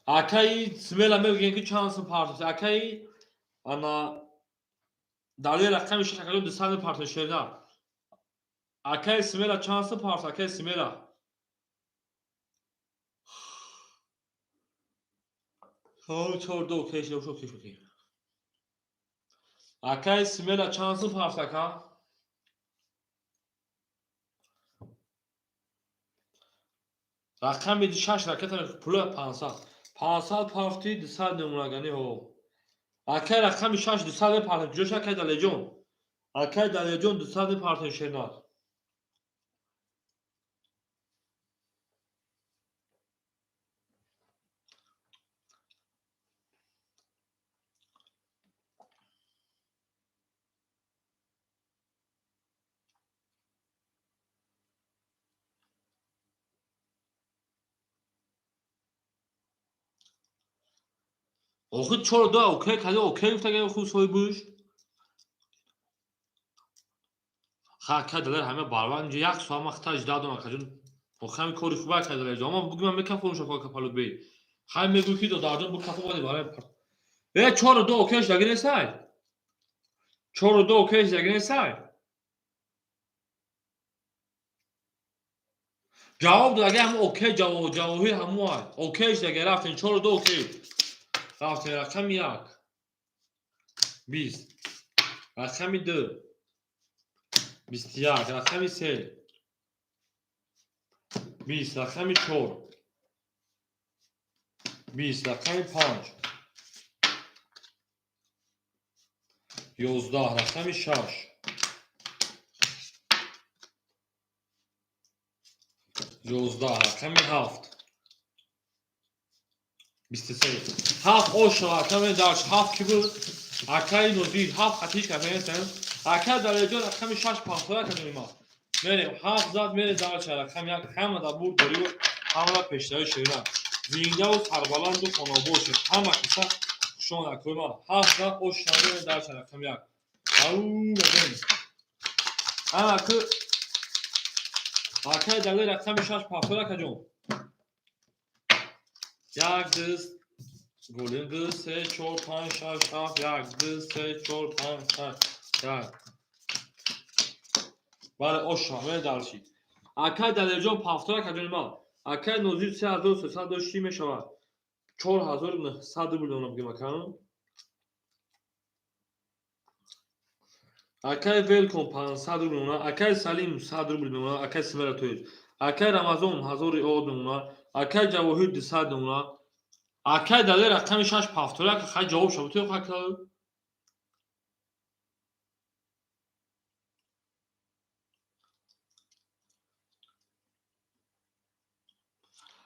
Акаи Смела мегӯем, ки чанд сум партов. Акаи ана далели рақами шаш, акаҷон, 200 мепартов, шерна. Акаи Смела чанд сум партов, акаи Смела? Чор, ду, кеш, кеш, кеш. Акаи Смела чанд сум партов, ака? Рақами шаш ракета пула 500. 500 пафти, 200 намунагани ҳо. Акай рақами шаш 200 мепартем. Куҷош, акай Далеҷон? Акай Далеҷон, 200 мепартем, шернар. Охи чор ду окей кади, окей гуфтага худ соҳибуш. Ха, ка далер ҳама барвар инҷа як соат ман хита жда дорам, акаҷон. Охи ҳами кори хуба ка далер ҷон. Ама буги ман мекафонам шафа капалу бей. Хай мегӯй ки додарҷон бу кафо бади барои. Э, чору ду окей шдаги несай? Чору ду окей шдаги несай? Ҷавоб даги ҳамун окей, ҷавоҳир ҳамун ай. Окей шдаги рафтем, чору ду окей. Рафтем рақами як. 20. Рақами ду. 21. Рақами се. 20. Рақами чор. 20. Рақами панҷ. 11. Рақами шаш. 11. Рақами ҳафт. 23. Ҳафт ошо акаме дарш ҳафт ки буд? Акаи Нозир ҳафт хатиш кафенесем. Ака Далерҷон рақами шаш пахтора кардем ма. Мерем ҳафт зад, мерем дарша рақами як, ҳама да бурд дорию ҳамала пешравӣ ширина. Зиндаву сарбаланду хонобод шед. Ҳама киса хушон акои ма. Ҳафт зад ош мерем дарша рақами як. Ау мегем. Ана ку акаи Далер рақами шаш пахтора каҷон. Як, ду, голем, ду, се, чор, панҷ, шаш, ҳафт, як, ду, се, чор, панҷ, шаш, як. Бале, ош мерем дарши. Акаи Далерҷон пахтора каҷони ман. Акаи Нозир 3300 дошт, чӣ мешавад? 4900 рубл донам бигем акам. Акаи Велком 500 рубл мемонад, акаи Салим 100 рубл мемонад, акаи Смера тоест. Акаи Рамазон 1000 од мемонад, акаи Ҷавоҳир 200 мемонад. Акаи Далер рақами шаш пафтора хай ҷавоб шавад ту хака.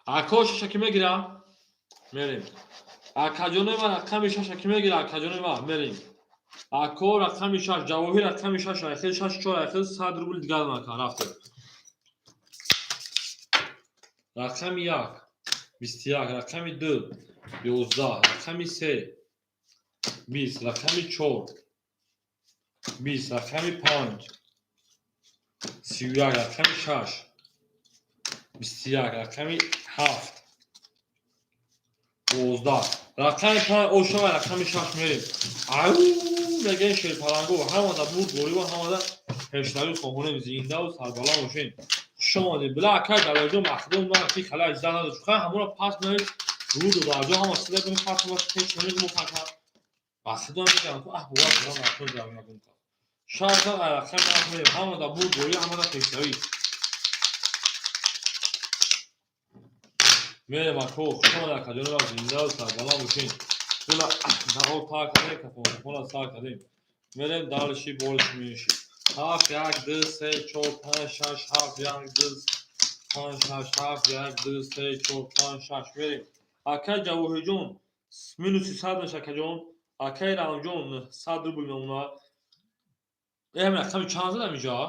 Ако шаша ки мегира? Мерем. Акаҷонои ман рақами шаша ки мегира? Акаҷонои ман мерем. Ако рақами шаш, Ҷавоҳир рақами шаш, айхел шаш чор, айхел 100 рубл дигар накан рафте. Рақами як, 21, рақами ду, 11, рақами се, 20, рақами чор, 20, рақами панҷ, 31, рақами шаш, 21, рақами ҳафт, 12, рақами панҷ ошава, рақами шаш мерем. Ау мегӯем шерпалангу ҳамада бурд борива, ҳамада пешравӣ хоҳонем, зиндаву сарбаланд бошем. Хуш омадед. Била акай Далерҷон махдум ман ки хала иҷза надошт. Хай ҳамонро пас навис руду дарҷо ҳама сида бин пас навис пеш намедум хака. Махдум мегӯям ку аҳ бовар кунам махдум ҷамъ ягон кас. Шарта рақами ҳафт мерем. Ҳамада бурд борива, ҳамада пешравӣ. Мерем ако, хуш омадед акаҷони ман, зиндаву сарбаланд бошем. Била даъо тар кардем, кафонкафона сар кардем. Мерем дальше больше меньше. Ҳафт, як, ду, се, чор, панҷ, шаш, ҳафт, як, ду, панҷ, шаш, ҳафт, як, ду, се, чор, панҷ, шаш. Мерем. Акай Ҷавоҳирҷон минуси 100 меша акаҷон. Акай Рамҷон 100 рубл мемонад. Э, ҳамин рақами чанд задам инҷа?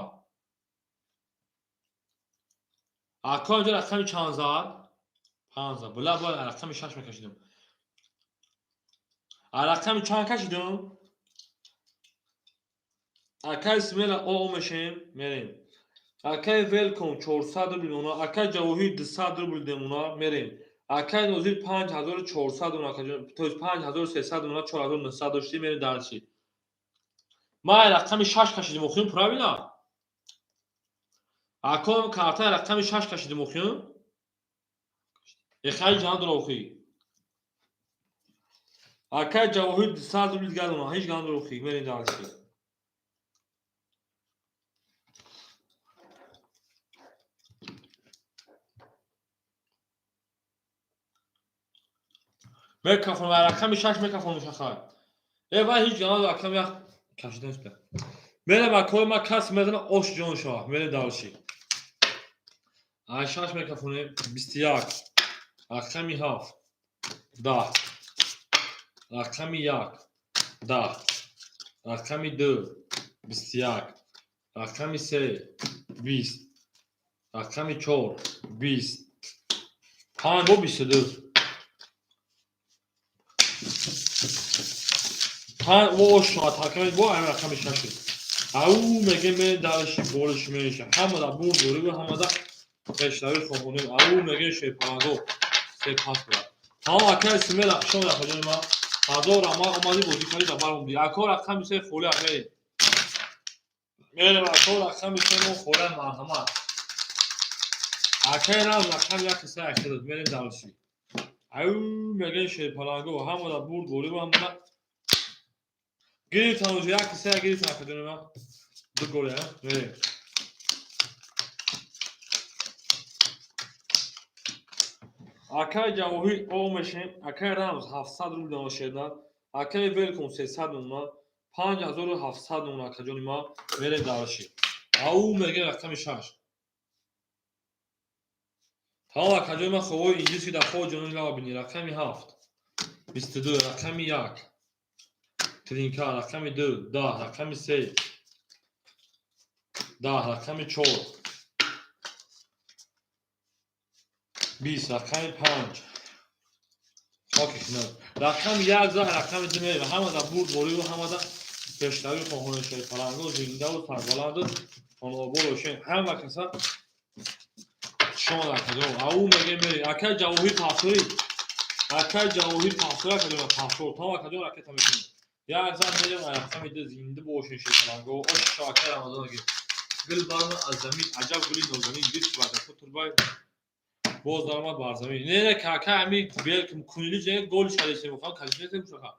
Ако инҷа рақами чанд зад? Панҷ зад. Била бояд рақами шаш мекашидам. Рақами чанд кашидам? Акай Смела о мешем, мерем. Акай Велком 400 рубл мемонад, акай Ҷавоҳир 200 рубл мемонад, мерем. Акай Нозир 5400 мемонад, акаҷон, то есть 5300 мемонад, 4900 доштем, мерем дальше. Ман рақами шаш кашидим, охирин правильно? Ако картаи рақами шаш кашидим, охирин? Эхай ҷан дора охи. Акай Ҷавоҳир 200 рубл дигар мемонад, ҳеҷ гап надора охи, мерем дальше. Мекафон ва рақами шаш мекафон мушаххар. Э вай ҳеҷ гап надора, рақами як кашидан шуда. Мерем акои ма кас мезана ош ҷон шава, мерем дальше. Ай шаш мекафонем, 21, рақами ҳафт, 10, рақами як, 10, рақами ду, 21, рақами се, 20, рақами чор, 20, панҷ бо 22. Во ошо бо ами рақами шаши. Ау мегем ме дарши болиш меша. Ҳамада бурд дорӣ, ҳамада пешравӣ хоҳонем. Ау мегем шерпаланго се пас бурад. Тамом, акай Смела, хуш омадӣ, акаҷони ман. Ҳазор раҳмат, омадӣ, бозӣ кардӣ, дар бар омадӣ. Ако, рақами се холӣ мерем. Мерем, ако, рақами се мо холӣ, марҳамат. Акай Рамз, рақами як се акшадад, мерем дарши. Ау мегем шерпаланго ҳамада бурд борӣ, ҳамада гирифтан, уже як се гирифтан, акаҷони ман. Ду гол мерем. Акай Ҷавоҳир, о мешем. Акай Рамз 700 рубл намошеда. Акай Велком 300 мемона. 5700 мемона, акаҷони ман. Мерем дарши. Ау мегем рақами шаш. Тамом, акаҷони ман, хобои инҷиз ки дар хоб ҷонони лава бинӣ. Рақами ҳафт. 22, рақами як. Тринка, рақами ду, 10, рақами се. 10, рақами чор. 20, рақами панҷ. Хоки хинак. Рақами як за рақами ду мерем. Ҳамада бурд борию, ҳамада пешравӣ хоҳонем, шерпаланго зиндаву сарбаланду хонаобод бошем. Ҳама каса шумо акаҷон. Ау мегем мерем. Акай Ҷавоҳир пасорӣ. Акай Ҷавоҳир пасорӣ, акаҷон, пасор. Тамом, акаҷон, ракета мекунем. Як зан мерем рақами ду, зинда бошем, шерпаланго. Ошо, акай Рамазон аги. Гул барма аз замин, аҷаб гули нозанин, дид баракату турбай боз даромад бар замин. Не, не, кака ами бел кунили же гол шалесе мухам калисе мушаха.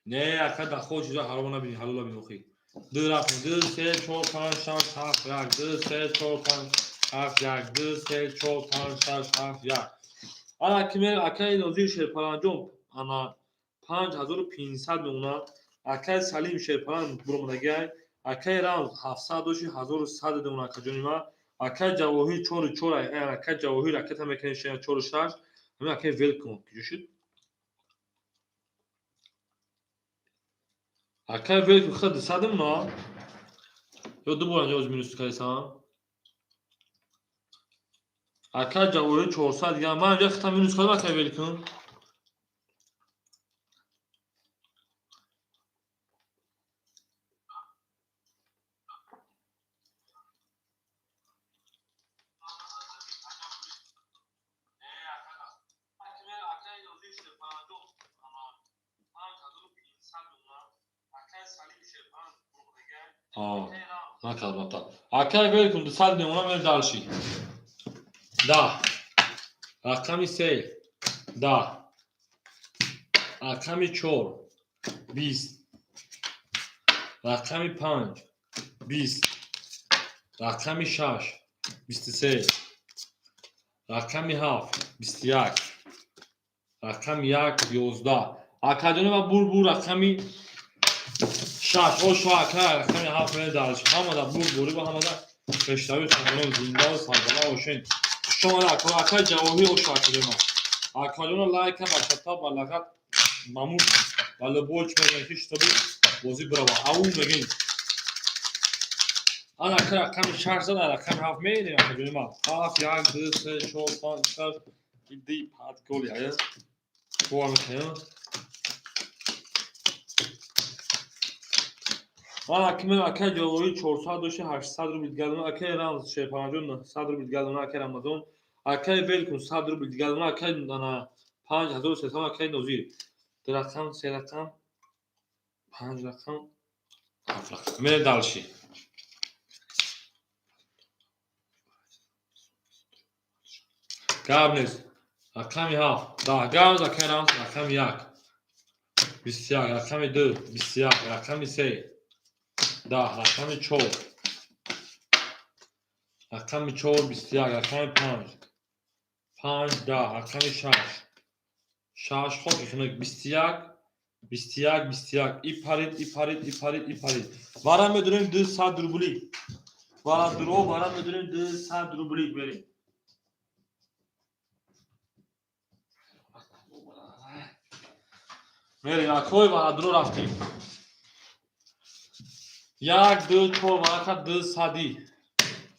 Не, ака да хоч чиза ҳаром набини, ҳалол набини охи. Ду рафтем, ду, се, чор, панҷ, шаш, ҳафт, як, ду, се, чор, панҷ, ҳафт, як, ду, се, чор, панҷ, шаш, ҳафт, як. Ана ки мерем, акаи Нозир Шерпаланҷон, ана 5500 мемонад. Акаи Салим Шерпалан буромадагиай. Акаи Рамз 700 доши, 1100 мемонад, акаҷони ман. Акаи Ҷавоҳир чору чор, акаи Ҷавоҳир ракета мекунем, шена чору шаш. Ҳамин акаи Велком куҷо шуд? Акаи Велком хел 200 мемонад? Ё ду бор анҷо минус кардисам? Акаи Ҷавоҳир 400 дигар. Ман инҷа хита минус кардам, акаи Велком. Накардам та. Акай Велком 200 мемонад, мерем дальше. 10. Рақами се. 10. Рақами чор. 20. Рақами панҷ. 20. Рақами шаш. 23. Рақами ҳафт. 21. Рақами як, 11. Акаҷони ма, бур бур рақами шаш. Ошо, ака, рақами ҳафт мерем дальше. Ҳамада бурд борӣ ва ҳамада пешравӣ хоҳонем, зиндаву сарбаланд бошем. Хуш омада, ака, акаи Ҷавоҳир, ошо, акаҷони ман. Акаҷона, лайка ба шата ба лағат мамур ба любой чи мегӯянд ки шитоби бозӣ бирава. Ау мегӯем. Ана ака рақами шаш зад, рақами ҳафт мерем, акаҷони ман. Ҳафт, як, ду, се, чор, панҷ, шаш, иди пад голи ая. Бовар мекунем. Ман акимен акаи Ҷавоҳир 400 дошти, 800 рубл дигар донад. Акаи Рамз Шерпаланҷон 900 рубл дигар донад, акаи Рамазон. Акаи Велкум 100 рубл дигар донад, акаи ана 5300, акаи Нозир. Ду рақам, се рақам, панҷ рақам, ҳафт рақам. Мерем дальше. Гап нест. Рақами ҳафт. 10. Гап нест, акаи Рамз, рақами як. 21, рақами ду, 21, рақами се. 10, рақами чор. Рақами чор, 21, рақами панҷ. Панҷ, 10, рақами шаш. Шаш, хоки хунук, 21, 21, 21. И парид, и парид, и парид, и парид. Вара медурем 200 рубли. Вара дуро, вара медурем 200 рубли. Мерем. Мерем, акой вара дуро рафтем. Як, ду, чор, варақа ду сади.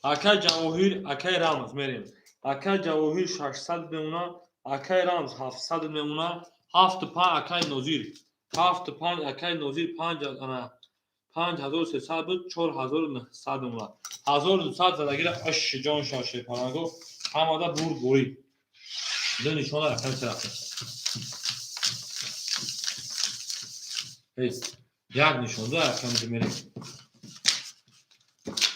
Акай Ҷавоҳир, акай Рамз мерем. Акай Ҷавоҳир 600 мемона, акай Рамз 700 мемона, 7-5, акай Нозир, 7-5, акай Нозир, панҷ ана 5300 буд, 4900 мемонад. 1200 задагира оши ҷон шоше паланго, ҳамада бурд бурид. Ду нишона, рақами се рафтем. Як нишон, ду рақами ду мерем.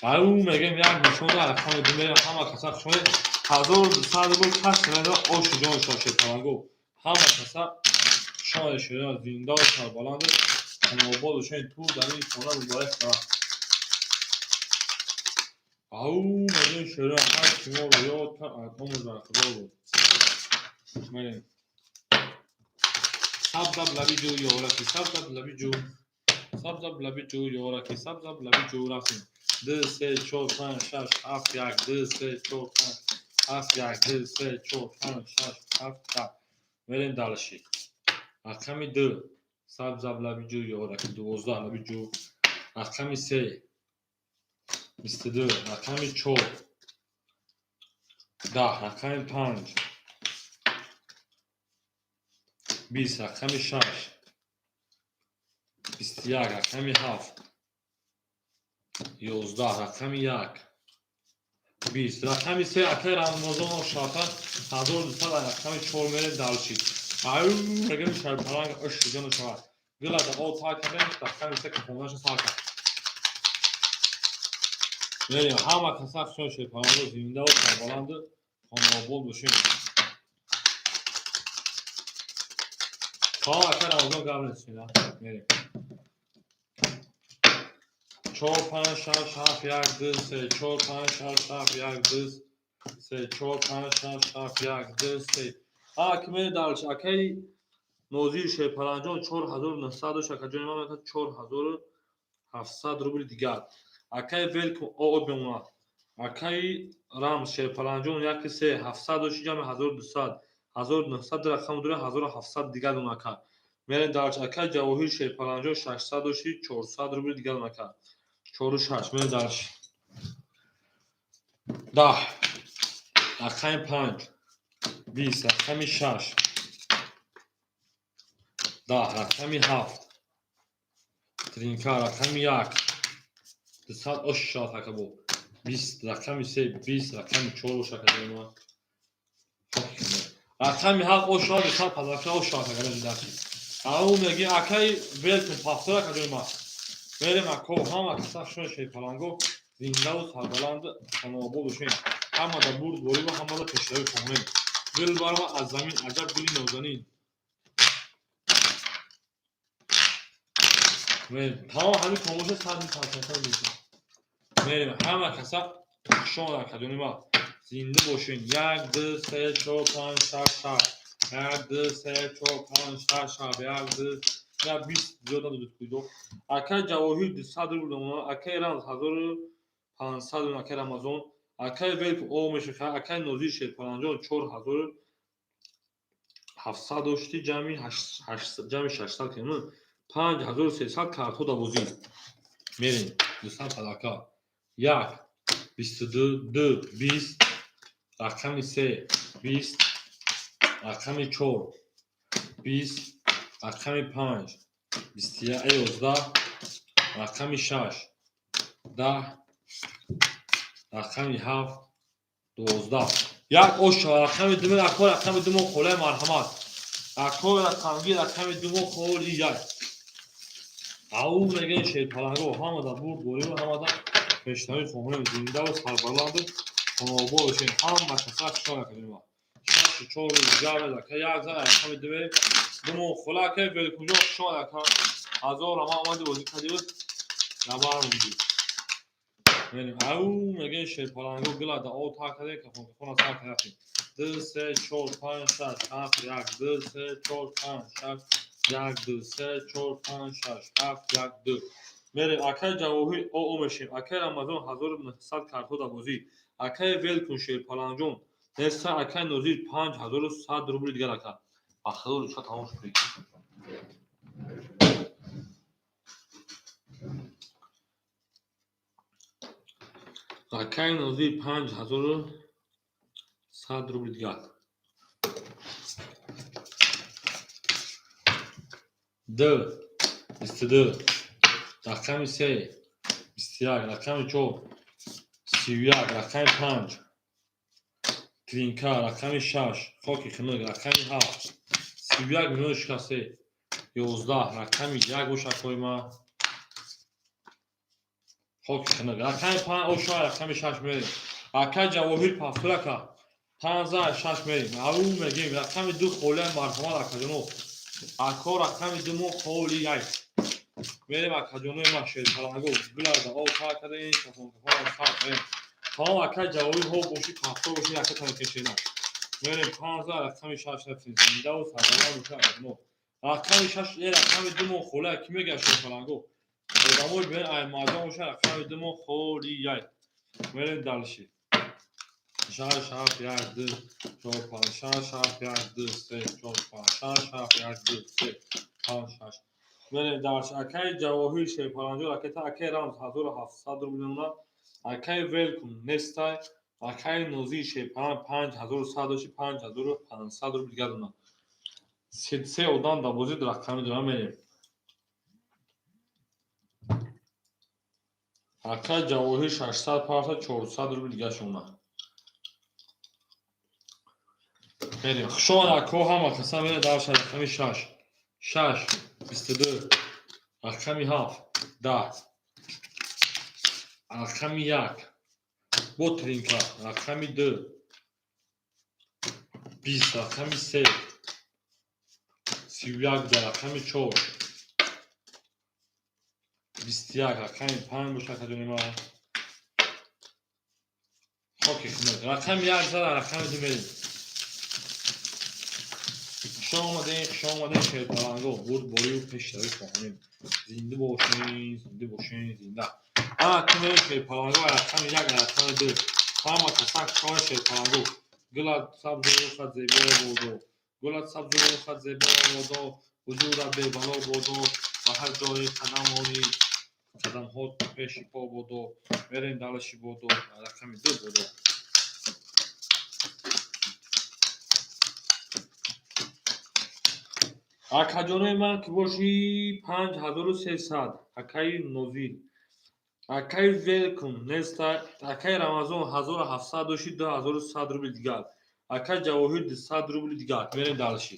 Ау мегем, як нишон, ду рақами ду мерем. Ҳама каса хушомадед. 1200 рубл кас мерава, оши ҷон шоше паланго. Ҳама каса хушомадед, шоира зинда ва сарбаланд, хонобод бошед. Ту дар ин хона муборак шавад. Ау мегем, шоира ҳар ки моро ёд кард, умр дар худо буд. Мерем. Сабзаб лаби ҷӯ ёраки, сабзаб лаби ҷӯ, сабзаб лаби ҷӯ ёраки, сабзаб лаби ҷӯ, рафтем. Ду, се, чор, панҷ, шаш, ҳафт, як, ду, се, чор, панҷ, ҳафт, як, ду, се, чор, панҷ, шаш, ҳафт, як. Мерем дальше. Рақами ду, сабзаб лаби ҷӯ ёраки, 12 лаби ҷӯ. Рақами се, 22. Рақами чор, 10. Рақами панҷ, 20. Рақами шаш, 21. Рақами ҳафт, 11. Рақами як, 20. Рақами се, акай Рамазонов шарта, 1200. Рақами чор мерем дальше. Аю мегем, шарпаланг ош ҷону шавад. Гила да о та кардем, рақами се кафонаша сар кард. Мерем, ҳама каса хушон, шерпаланго зинда ва сарбаланду хонаобод бошем. Салом, акай Рамазон, гап нест. Мерем. Чор, панҷ, шаш, ҳафт, як, ду, се, чор, панҷ, шаш, ҳафт, як, ду, се, чор, панҷ, шаш, ҳафт, як, ду, се. А ки мере дальше. Акай Нозир Шерпаланҷон 4900 дошт, акаҷони ман мекард 4700 рубли дигар. Акай Велкум об мемонад. Акай Рамз Шерпаланҷон яки се, 700 дошт, ҷамъи 1200. 1900 рақам дора, 1700 дигар дона кард. Мерем дальше. Акай Ҷавоҳир Шерпаланҷон 600 дошти, 400 рубли дигар дона кард. Чору шаш, мерем дальше. 10. Рақами панҷ, 20. Рақами шаш, 10. Рақами ҳафт, тринка. Рақами як, 200 ош шавад, акабо. 20. Рақами се, 20. Рақами чор бош, акаҷони ман. Рақами ҳафт ош шавад, 200 подарка ош шавад, акаҷони дальше. Ау меги, акай Велкум пафтор, акаҷони ман. Мерем, ако, ҳама каса шуна, шерпаланго зиндаву сарбаланд, хонаобод бошем. Ҳамада бурдборӣ ва ҳамада пешравӣ хоҳонем. Гул барва аз замин, аҷаб гули нозанин. Тамом ҳамин комоша сад сад мешавад. Мерем, ҳама каса хушомад, акаҷони ман. Зинда бошен. Як, ду, се, чор, панҷ, шаш, ҳафт. Як, ду, се, чор, панҷ, шаш, ҳафт. Як, ду, я 20 зиёд надодед куйдо. Акай Ҷавоҳир 200 рубл мемонад. Акай Рамз 1500, акай Рамазон. Акай Велк о мешаха. Акай Нозир Шерпаланҷон 4700 дошти, ҷамъи 600 кунем. 5300 картҳо давозӣ. Мерем. 200 подарка. Як, 22, ду, 20. Рақами се, 20. Рақами чор, 20. Рақами панҷ, 21, 11. Рақами шаш, 10. Рақами ҳафт, 12. Як ош шава, рақами думи ако, рақами думо холаи марҳамат. Ако рақамги, рақами думо холи як. Ау мегӯем, шерпаланго ҳамада бурдборӣ ва ҳамада пешравӣ хоҳонем. Зиндаву сарбаланду хонаобод бошем. Ҳама каса хушон, акаҷони ман. Шашу чору ҷамъ ака, як зан рақами думе думо хола, акай Велкунҷон хушомад, ака. Ҳазор ама омади, бозӣ кардӣ, набар мондӣ. Мерем. Ау мегӯем, шерпаланго гила да об тар кардем, кафон кафона сар кардем. Ду, се, чор, панҷ, шаш, ҳафт, як, ду, се, чор, панҷ, шаш, як, ду, се, чор, панҷ, шаш, ҳафт, як, ду. Мерем, акай Ҷавоҳир о мешем. Акай Рамазон 1900 картҳо дар бозӣ. Акай Велкун Шерпаланҷон неста, акай Нозир 5100 рубли дигар, ака. Ба худо ручка тамом шуд. Акай Нозир 5100 рубли дигар. 2, 22, рақами 3, 21, рақами 4, 31, рақами 5, тринка, рақами 6, хоки хунук, рақами 7, 31 миллион шикасте, 11, рақами 1 боша акои ман, хоки хунук, рақами 5 оша, рақами 6 мерем. Акай Ҷавоҳир пафтурака, 5 6 мерем. Ау мегем, рақами 2 холияй, марҳамат, акаҷоно. Ако, рақами 2 мо холияй. Мерем, акаҷонои ман, шерпаланго, гулада об тар кардем, кафон кафон сар кардем. Тамом, акай Ҷавоҳир, ҳо боши, пафтор боши, ака мекешена. Мерем, 5 рақами 6 рафтем, зиндаву сарбаланд боша, акаҷоно. Рақами 6, рақами 2 мо холияй, кӣ мегӯяд, шерпаланго? Одамои бен ай марҷон боша, рақами 2 мо холияй. Мерем дальше. 6, 7, 1, 2, 4, 5, 6, 7, 1, 2, 3, 4, 5, 6, 7, 1, 2, 3, 5, 6. Мерем дальше. Акай Ҷавоҳир шерпаланҷо, ракета, акай Рамз 1700 рубл мемонад. Акай Велкум нестай. Акай Нозир шерпаланг 5100 дошти, 5500 рубл дигар донад. Се одам дар бозӣ рақами дорам, мерем. Акай Ҷавоҳир 600 парта, 400 рубл дигар шумонад. Мерем. Хушомад, ако, ҳама каса. Мерем дальше, рақами 6. 6, 22, рақами 7, 10, рақами 1, бо тринка, рақами 2, 20, рақами 3, 31, рақами 4, 21, рақами 5 боша, акаҷони ман. Хоки хунук. Рақами 1 зада, рақами 2 мерем. Хуш омадем, хуш омадем, шерпаланго, бурдборию пешравӣ хоҳонем. Зинда бошен, зинда бошен, зинда. Ана ки мерем, шерпаланго, рақами 1, рақами 2. Ҳама каса хуш омадем, шерпаланго. Гулат сабзу рухат зебо бодо. Гулат сабзу рухат зебо бодо. Ҳузурат бебало бодо. Ба ҳар ҷое қадам монӣ, қадамҳо пеши по бодо. Мерем дальше, бодо, рақами 2 бодо. Акаҷонои ман ки бошӣ, 5300, акаи Нозир. Акаи Велкум неста, акаи Рамазон 1700 дошти, 2100 рубли дигар. Акаи Ҷавоҳир 200 рубли дигар. Мерем дальше.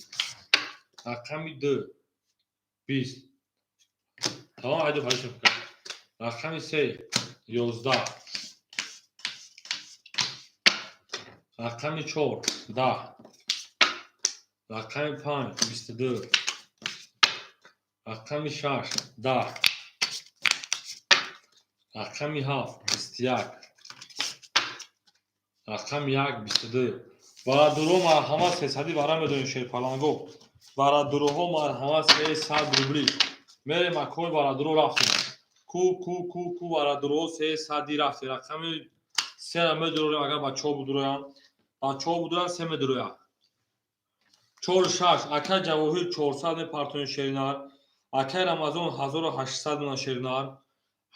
Рақами 2, 20. Тамом, айду фариш. Рақами 3, 11. Рақами 4, 10. Рақами 5, 22. Рақами 6, 10. Рақами 7, 21. Рақами 1, 22. Барадуро, марҳамат, сесадӣ бара медонем, шерпаланго. Барадуроҳо, марҳамат, 300 рубли. Мерем, акои барадуро, рафтем. Ку, ку, ку, ку, барадуроҳо сесадӣ рафтем. Рақами сера медурорем, агар бачаҳо будуроянд. Бачаҳо будуроянд, се медуроянд. Чор, шаш, акай Ҷавоҳир 400 мепартонем, шеринар. Акай Рамазон 1800 мена, шеринар.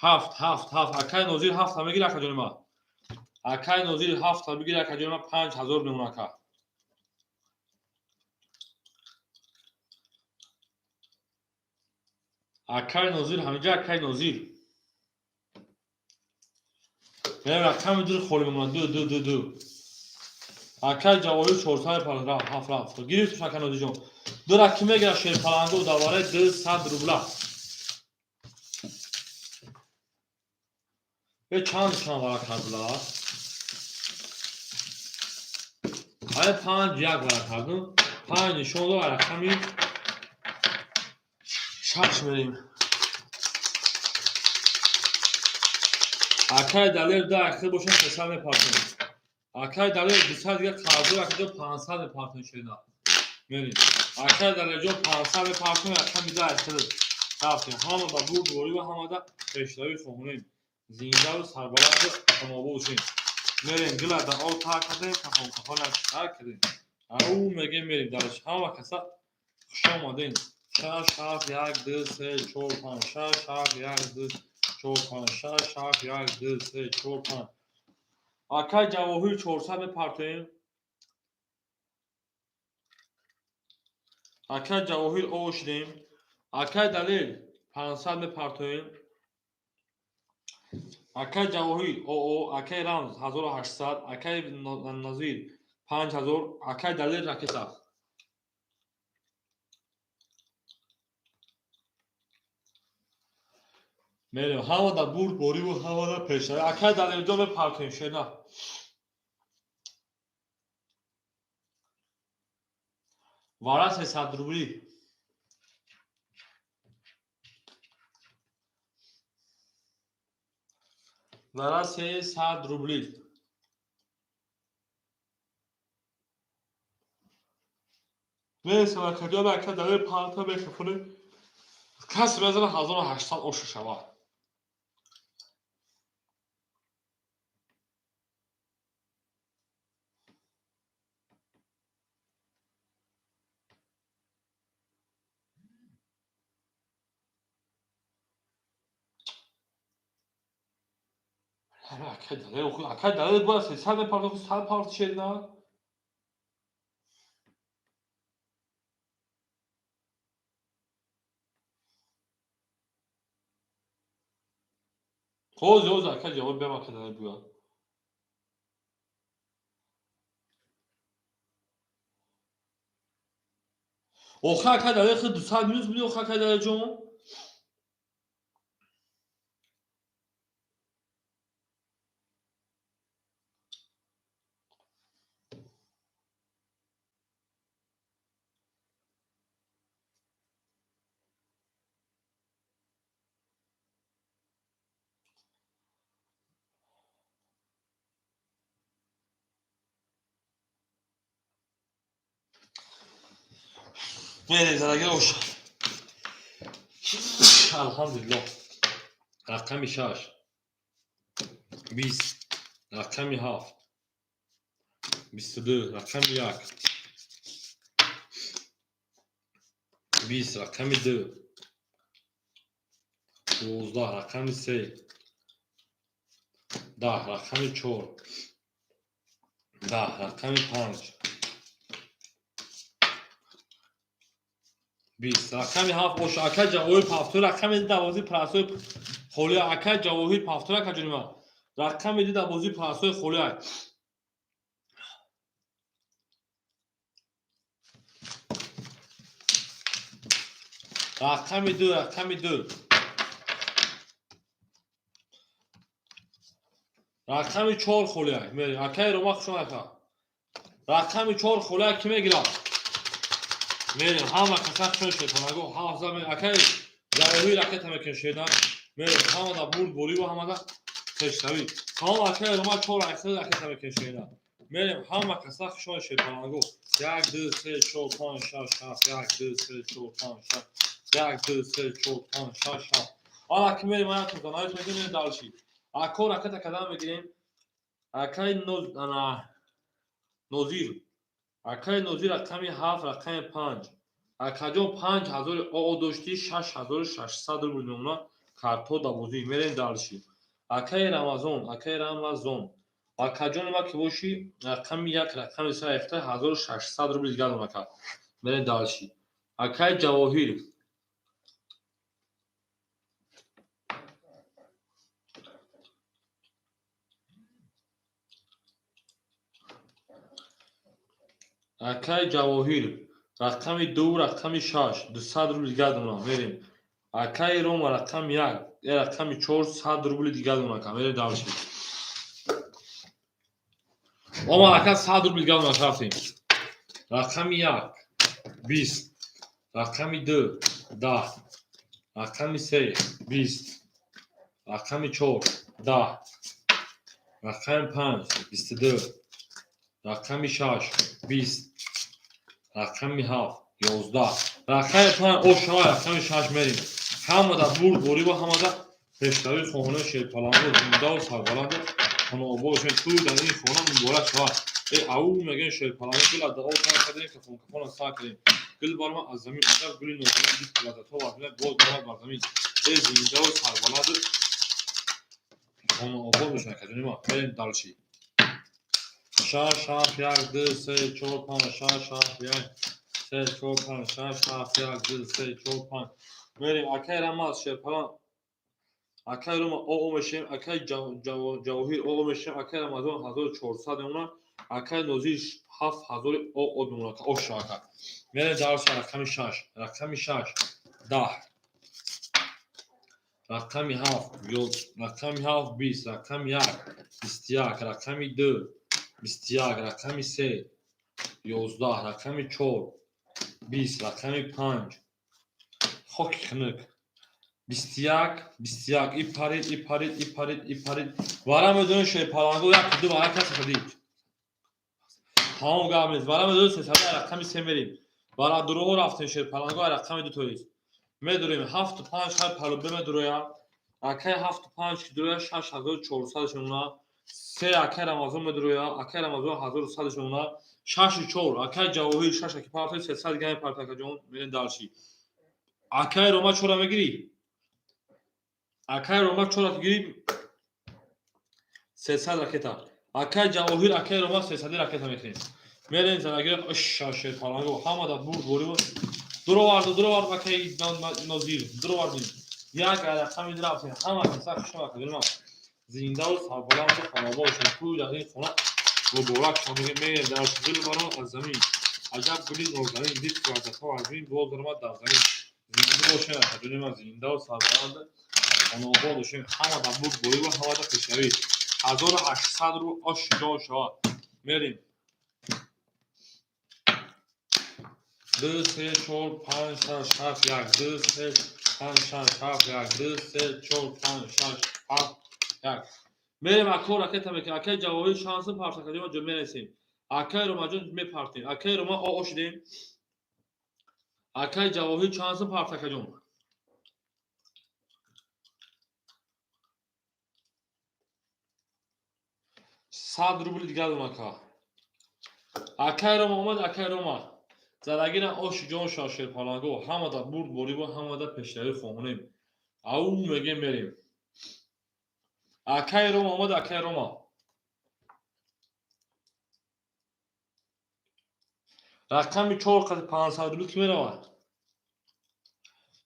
Ҳафт, ҳафт, ҳафт. Акай Нозир ҳафта мегир, акаҷони ман. Акай Нозир ҳафта бигир, акаҷони ман, 5000 мемон, ака. Акай Нозир ҳаминҷа, акай Нозир. Мерем, рақами ду холӣ мемонад, ду, ду, ду, ду. Акай Ҷавоҳир 400 мепартонад, рафт, ҳафт, рафт. Гирифтуш, ака Нозирҷон. Дура ки мегирад, шерпаланго, давараи 200 рубла. Е, чанд чанд варақ кардла? Ая панҷ як варақ кардум. Панҷ нишон дод, рақами шаш мерем. Акай Далер ду ахир бошад, 300 мепартонем. Акай Далер 200 дига қарздор, акаҷо 500 мепартонем, шерина. Мерем. Акай Далерҷон 500 мепартонем, рақами ду ахир. Рафтем. Ҳама ба бурдборӣ ва ҳамада пешравӣ хоҳонем. Зиндаву сарбаланду хонобод бошем. Мерем, гила дар об тар кардем, кафон кафонак тар кардем. Ау мегем, мерем дальше. Ҳама каса хуш омадем. Шаш, ҳафт, як, ду, се, чор, панҷ, шаш, ҳафт, як, ду, чор, панҷ, шаш, ҳафт, як, ду, се, чор, панҷ. Акай Ҷавоҳир 400 мепартоем. Акай Ҷавоҳир, о шудем. Акай Далел, 500 мепартоем. Акай Ҷавоҳир, оо, акай Рамз, 1800, акай Назир, 5000, акай Далел ракета. Мерем, ҳамада бурд бориву ҳамада пешравӣ. Акай Далелҷон, мепартоем, шена. Вара 300 рубли. Вара 300 рубли. Мересем, акаҷон, ака Далел парта мехӯрем. Касе мезана 1800 оша шавад. Акай Далел, акай Далел бояд 300 мепартохт, 100 парт шед на? Ҳозир, ҳозир, ака ҷавоб биям, ака Далел буяд. Охир, ака Далел, хел 200 минус буди, охир, акай Далелҷон? Мерем, задаги оша. Алҳамдулиллоҳ. Рақами 6. 20. Рақами 7. 22. Рақами 1. 20. Рақами 2. 12. Рақами 3. 10. Рақами 4. 10. Рақами 5. 20. Рақами 7 боша. Акай Ҷавоҳир пафтур, рақами ду парасои холия. Акай Ҷавоҳир пафтур, ака ҷонима. Рақами ду дарвозаи парасои холия. Рақами ду, рақами ду. Рақами 4 холия. Мерем. Акай Рома, хуш омад, ака. Рақами 4 холия, кӣ мегирад? Мерем, ҳама каса хушон шайтонаго, ҳафза акай Ҷавоҳир ракета мекунем, шена. Мерем, ҳамада бурд бориву ҳамада пешравӣ. Салом, акай Рома, чор акса ракета мекунем, шена. Мерем, ҳама каса хушон шайтонаго. Як, ду, се, чор, панҷ, шаш, ҳафт, як, ду, се, чор, панҷ, шаш, як, ду, се, чор, панҷ, шаш, ҳафт. Ала ки мерем, ая тозанаёт мегирем, дальше. Ако ракета кадан мегирем. Акай Нозир. Акай Нозир, рақами 7, рақами 5. Акаҷон, 5000 оо доштӣ, 6600 рубл мемонад карто дарвозӣ. Мерем дальше. Акаи Рамазон, акаи Рамазон. Акаҷони ма ки бошӣ, рақами 1, рақами 3 ехта 1600 рубл дигар дорам, ака. Мерем дальше. Акаи Ҷавоҳир. Акаи Ҷавоҳир, рақами 2, рақами 6, 200 рубл дигар дорам. Мерем. Акаи Рома, рақами 1, рақами 4, 100 рубли дигар дорам, ака. Мерем дальше. Омад, ака, 100 рубл дигар дорам, рафтем. Рақами 1, 20, рақами 2, 10, рақами 3, 20, рақами 4, 10, рақами 5, 22, рақами 6, 20, рақами 7, 11. Рақами 5 ошава, рақами 6 мерем. Ҳамада бурд бориву ҳамада пешравӣ, хонаи шерпаланго зиндаву сарбаланду хонаобод бошем. Тӯй дар ин хона муборак шавад. Э ау мегӯем, шерпаланго гул аз об сар кардем, кафон кафона сар кардем. Гул барма аз замин, аҷаб гули нозанин, дид лаззатҳо вазмина боз баромад бар замин. Э зиндаву сарбаланду хонаобод бошем, акаҷони ма. Мерем дальше. 6, 7, 1, 2, 3, 4, 5, 6, 7, 1, Се, чор, панҷ, шаш, ҳафт, як, ду, се, чор, панҷ. Мерем, акай Рамаз, Шерпалан. Акай Рома ОО мешем, акай Ҷавоҳир ОО мешем, акай Рамазон 1400 мемонад, акай Нозир 7000 ОО мемонад. Оша, ака. Мерем дарси рақами шаш. Рақами шаш, 10. Рақами ҳафт, рақами ҳафт, 20, рақами як, 21, рақами ду, 21, рақами се, 11, рақами чор, 20, рақами панҷ, хоки хунук. 21, 21, и парид, и парид, и парид, и парид. Вара медонем, Шерпаланго, як, ду вара касе шадид. Тамом, гап нест. Вара медонем, сесада рақами се мерем. Вара дуроҳо рафтем, Шерпаланго, рақами ду тоист. Медурем, ҳафту панҷ хай палубе медуроя. Акай ҳафту панҷ ки дуроя, 6400 мемонад. Се, акай Рамазон медуроя, акай Рамазон 1100 мемонад. Шашу чор, акай Ҷавоҳир, шаша ки партои, 300 дига мепарта, акаҷон, мерем дальше. Акай Рома чора мегирӣ? Акай Рома чора ки гирӣ, 300 ракета. Акай Ҷавоҳир, акай Рома сесади ракета мекунем. Мерем занагир оша, Шерпаланго, ҳамада бурд бориб. Дуроварду, дуровард, акай Нозир, дуровардем. Як рақами рафтем. Ҳама каса хушам, акаҷонам. Зиндаву сарбаланду хонобод бошед. Кӯи дар ин хона муборак шумо мегӯем. Мерем дар гул барон аз замин. Аҷаб гули нозанин, дид варзатҳо аз бин, боз даромад дар замин. Зинда бошед, акаҷони ман, зиндаву сарбаланду хонобод бошед. Ҳамада бурд борибу ҳамада пешравӣ. 1800 ру ош ҷо шавад. Мерем. Ду, се, чор, панҷ, шаш, ҳафт, як, ду, се, панҷ, шаш, ҳафт, як, ду, се, чор, панҷ, шаш, ҳафт, як. Мерем, ако ракета мекунем. Акай Ҷавоҳир шанси партакадима ҷо мерасем. Акай Ромаҷон мепартем. Акай Рома ОО шудем. Акай Ҷавоҳир шанси партакаҷон. 100 рубли дигар дом, ака. Акай Рома омад, акай Рома. Задагира ошу ҷон шав, Шерпаланго, ҳамада бурд борибо, ҳамада пешравӣ хоҳонем. Ау мегем, мерем. Акай Рома омад, акай Рома. Рақами чор қати 500 рубли ки меравад?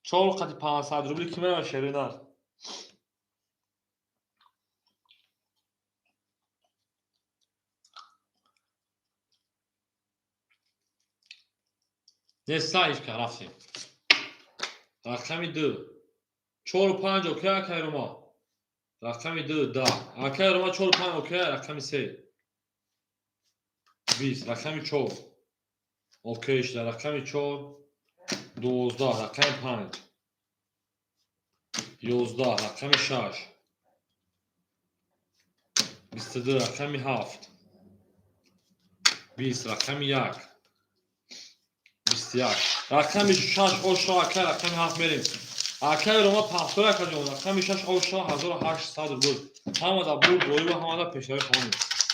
Чор қати 500 рубли ки меравад, шеринар? Неста ҳеҷ, рафтем. Рақами ду. Чору панҷ окей, акай Рома. Рақами ду, 10. Акай Рома, чору панҷ окей, рақами се. 20, рақами чор. Окей шуда, рақами чор, 12, рақами панҷ. 11, рақами шаш. 22, рақами ҳафт. 20, рақами як. 21. Рақами шаш ошо, акай, рақами ҳафт мерем. Акай Рома пахтор, акаҷон, рақами шаш ошо, 1800 рубл. Ҳамада бурд борибу ҳамада пешравӣ хоҳонем.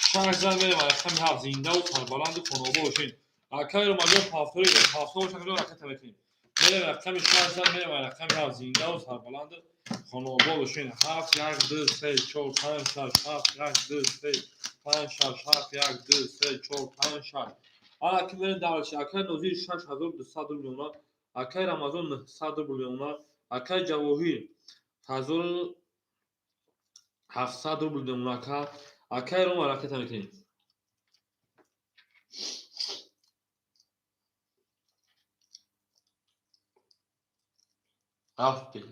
Шаш зан мерем, рақами ҳафт, зиндаву сарбаланду хонобод бошед. Акай Ромаҷон пахтори, пахтор боша, акаҷон, ракета мекунем. Мерем, рақами шаш зан мерем, рақами ҳафт, зиндаву сарбаланду хонобод бошед. Ҳафт, як, ду, се, чор, панҷ, шаш, ҳафт, як, ду, се, панҷ, шаш, ҳафт, як, ду, се, чор, панҷ, шаш. Ана ки мерем дальше. Акай Нозир 6200 рубл мемонад. Акай Рамазон 900 рубл мемонад. Акай Ҷавоҳир 1700 рубл мемонад, ака. Акай Рома ракета мекунем. Рафтем.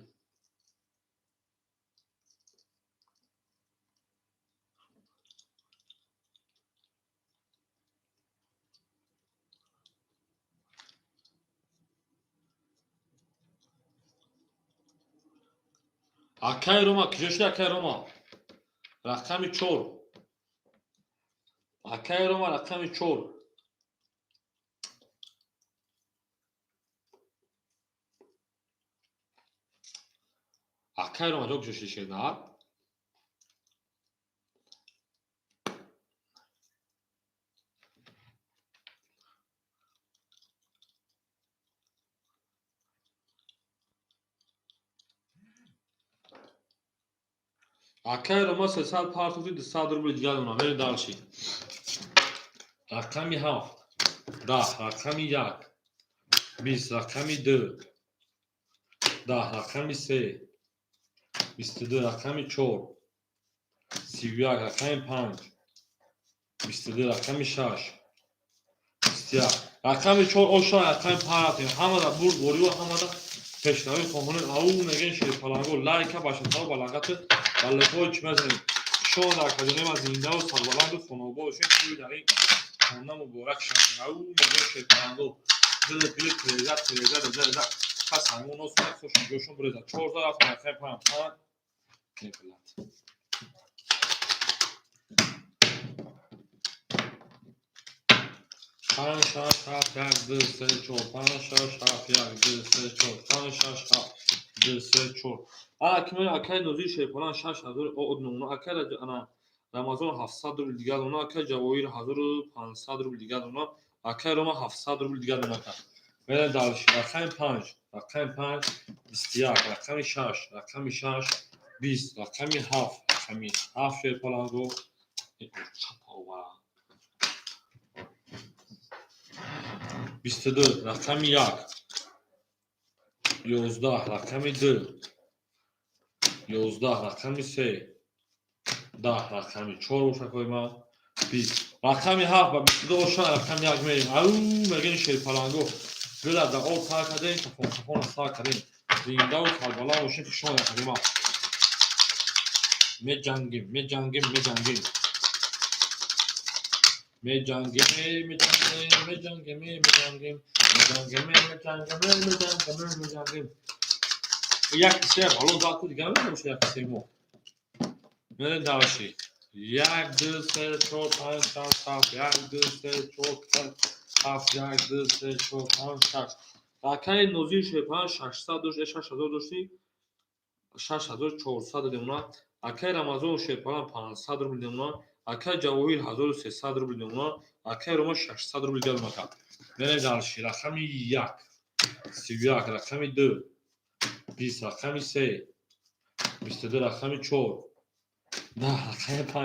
Акай Рома куҷо шуд, акай Рома? Рақами чор. Акай Рома, рақами чор. Акай Рома ҷо куҷо шуд, шернар? Акай Рома 300 партофти, 200 рубли дигар донам. Мерем дальше. Рақами ҳафт, 10, рақами як. 20, рақами 2, 10, рақами 3, 22, рақами 4, 31, рақами 5, 22, рақами 6, 21, рақами 4. Оша рақами 5 рафтем. Ҳамада бурдвориво, ҳамада пешравӣ хоҳонем. Ау мегӯем, шерпаланго, лайка башатао балағати баллаҳои чӣ мезанем. Шон дар кадонем, зиндаву сарбаланду хонобод бошед. Тӯи дар ин хона муборак шавад. Ау мегӯем, шерпаланго, гили гили тиреза тиреза реза реза пас ҳамон нос хуш ҷошон буреза. Чорда рафтем, рақами 5, 5 мепилад. Панҷ, шаш, ҳафт, як, ду, се, чор, панҷ, шаш, ҳафт, як, ду, се, чор, панҷ, шаш, ҳафт, ду, се, чор. Ана ки меояд, акаи Нозири Шерпалан 6000 нуна, акаи ана Рамазон 700 рубл дигар дона, акаи Ҷавоҳир 1500 рубл дигар дона, акаи Рома 700 рубл дигар дона кард. Мерем дальше. Рақами 5, рақами 5, 21, рақами 6, рақами 6, 20, рақами 7, рақами 7, шерпаланго. Чапова. 22, рақами 1, 11, рақами 2, 11, рақами 3, 10, рақами 4 бошад, ман 20, рақами 7 ба 22 оша рақами 1 мерем. Ау мегӯем, шерпаланго, гила дар об сар кардем, кафон кафона сар кардем. Зиндаву сарбаланд бошем, хушон накардем. Меҷангем, меҷангем, меҷангем, меҷангем, меҷангем, меҷангем, меҷангем, меҷангем, меҷангем, меҷангем, меҷангем. Як кисе балон зад ку, дигар намебошад як кисеи мо. Мерем дальше. Як, ду, се, чор, панҷ, шаш, ҳафт, як, ду, се, чор, панҷ, ҳафт, як, ду, се, чор, панҷ, шаш. Акаи Нозири Шерпалан 600 дошт, 6000 доштӣ, 6400 додем уна. Акаи Рамазон Шерпалан 500 рубл додем уна. Акаи Ҷавоҳир 1300 рубл додем уна. Акаи Рома 600 рубл додем ака. Мерем дальше. Рақами 1, 31, рақами 2, 20, рақами 3, 22, рақами 4, 10, рақами 5,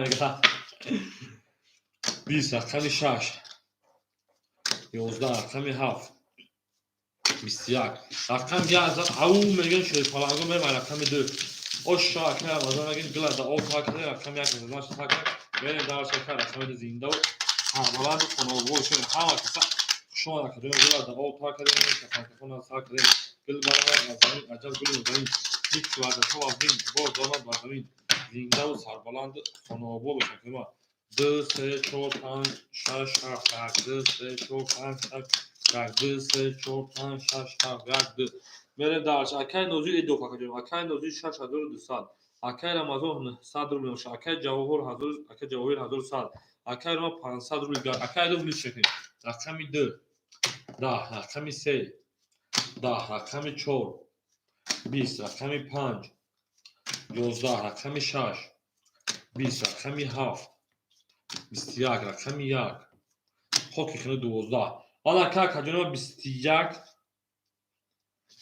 20, рақами 6, 11, рақами 7, 21, рақами 1 зад. Ау мегӯем, шерпаланго, мерем рақами 2. Оша, акаи Рамазон, мегӯем, гила дар об сар кардем, рақами 1 задан сар кардем. Мерем дальше, ака рақами 2. Зиндаву сарбаланду хонобод бошем. Ҳама каса хушомад, акаҷон. Гила дар об тар кардем, кафон кафона сар кардем. Гул баромад аз замин, аҷаб гули нозанин, дид ки варзашҳо вазнин, боз омад бар замин. Зиндаву сарбаланду хонобод бошем. Акаҷон, ду, се, чор, панҷ, шаш, ҳафт, як, ду, се, чор, панҷ, шаш, як, ду, се, чор, панҷ, шаш, ҳафт, як, ду. Мерем дальше. Акаи Нозир эдоф, акаҷон. Акаи Нозир 6200, акаи Рамазон 900 рубл мебошад, акаи Ҷавоҳир ҳазор, акаи Ҷавоҳир 1100, акаи Рома 500 рубл. Акаи ду влиш мекунем. Рақами 2, 10, рақами 3, 10, рақами 4, 20, рақами 5, 11, рақами 6, 20, рақами 7, 21, рақами 1, хоки хина, 12. Ҳала ака, акаҷоно, 21,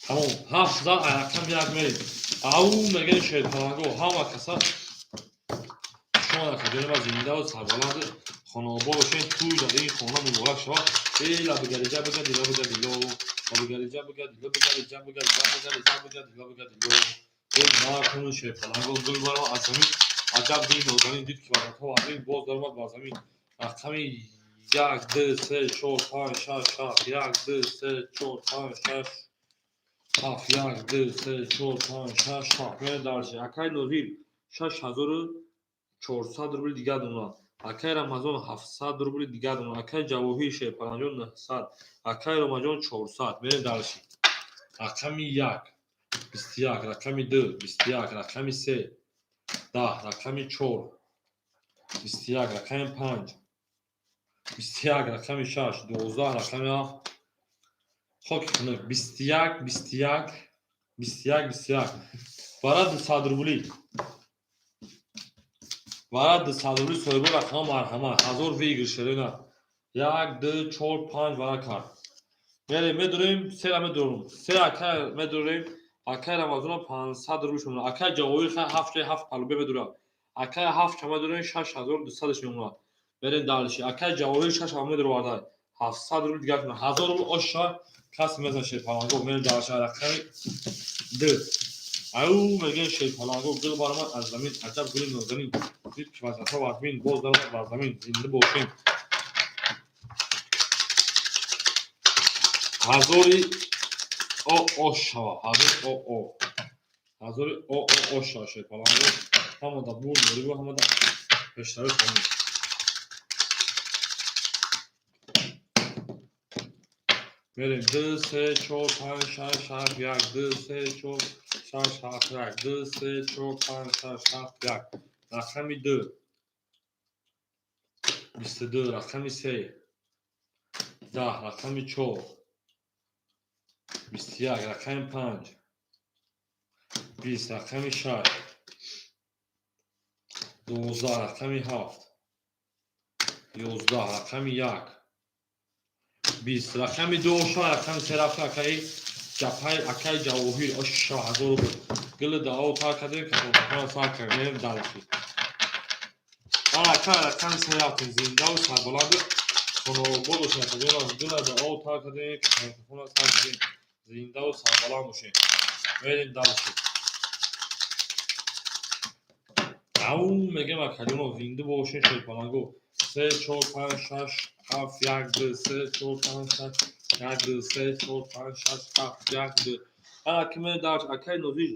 тамом. Ҳафт зад, рақами 1 мерем. Ау мегӯем, шерпаланго, ҳама каса шумо, акаҷоно, зиндаву сарбаланду хонобод бошед. Тӯй дар ин хона муборак шавад. Э лабигариҷа бига дила бига дило, лабигариҷа бига дила бига риҷа бига риҷа бига риҷа бига дила бига дило. Э накуну, шерпаланго, гул баромад аз замин, аҷаб дини нозанин, дид ки варзатҳо вазнин, боз даромад бар замин. Рақами 1, ду, се, чор, панҷ, шаш, ҳафт, як, ду, се, чор, панҷ, шаш, ҳафт, як, ду, се, чор, панҷ, шаш, ҳафт. Мерем дальше. Акаи Нозир 6400 рубли дигар дона, акаи Рамазон 700 рубли дигар дона, акаи Ҷавоҳир Шерпаланҷон 900, акаи Ромаҷон 400. Мерем дальше. Рақами 1, 21, рақами 2, 21, рақами 3, 10, рақами 4, 21, рақами 5, 21, рақами 6, 12, рақами 7, хоки хунук, 21, 21, 21, 21. Бара 200 рубли, бара 200 рубли. Соҳибо рақама, марҳамат, 1000 выигрыш шерина. Як, ду, чор, панҷ вара кард. Мерем, медурем, сера медурем, се ака медурем. Акаи Рамазона 500 рубл мемонад, акаи Ҷавоҳир хай ҳафт ҳафт палубе медурад, акаи ҳафт чама дурем, 6200-аш мемонад. Мерем дальше. Акаи Ҷавоҳир шаш ҳама медуроварда, 700 рубл дигар кунад, 1000 рубл оша. Касе мезан шерпаланго, мерем дар рақами ду. Ау мегӯем шерпаланго, гул баромад аз замин, аҷаб гули нозанин, дид ки вазъиятҳо вазмин, боз даромад бар замин, зинда бошем. Ҳазори о о шава, ҳазори о о. Ҳазори о о о шава шерпаланго. Ҳамада бурд борибу ҳамада пешравӣ хонем. Мерем ду, се, чор, панҷ, шаш, ҳафт, як, ду, се, чор, шаш, ҳафт, як, ду, се, чор, панҷ, шаш, ҳафт, як. Рақами ду. 22, рақами се. 10, рақами чор. 21, рақами панҷ. 20, рақами шаш. 12, рақами ҳафт. 11, рақами як. 20, рақами ду оша, рақами се рафта акаи ҷапай, акаи Ҷавоҳир, оша 1000 рубл. Гили дао тар кардем, кафонкафона сар кардем, дальше. Ана ака рақами се рафтем, зиндаву сарбаланду хонаобод бошем, акаҷонам, гила дао тар кардем, кафонкафона сар кардем, зиндаву сарбаланд бошем. Мерем дальше. Ау мегем акаҷоно, зинда бошем шерпаланго. Се, чор, панҷ, шаш, ҳафт, як, ду, се, чор, панҷ, шаш, як, ду, се, чор, панҷ, шаш, ҳафт, як, ду. Ана ки мерем дальше, акаи Нозир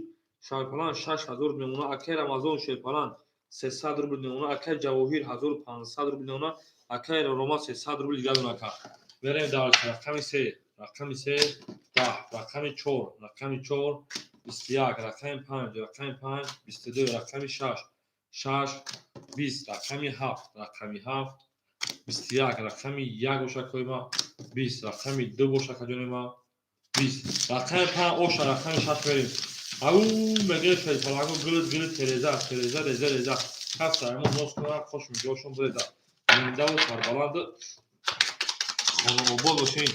шерпаланг 6000 мемона, акаи Рамазон шерпаланг 300 рубл мемона, акаи Ҷавоҳир 1500 рубл мемона, акаи Рома 300 рубл дигар дона ака. Мерем дальше, рақами се, рақами се, 10, рақами чор, рақами чор, 21, рақами панҷ, рақами панҷ, 22, рақами шаш, шаш, 20, рақами ҳафт, рақами ҳафт, 21, рақами як боша кои ма, 20, рақами ду боша каҷони ма, 20, рақами панҷ оша, рақами шаш мерем. Ау мегӯяд шерпаланго, гулит гулит тереза, тереза, реза, реза. Кас сармо нос кунад, хош миҷошон биреза. Зиндаву сарбаланду хонаобод бошем.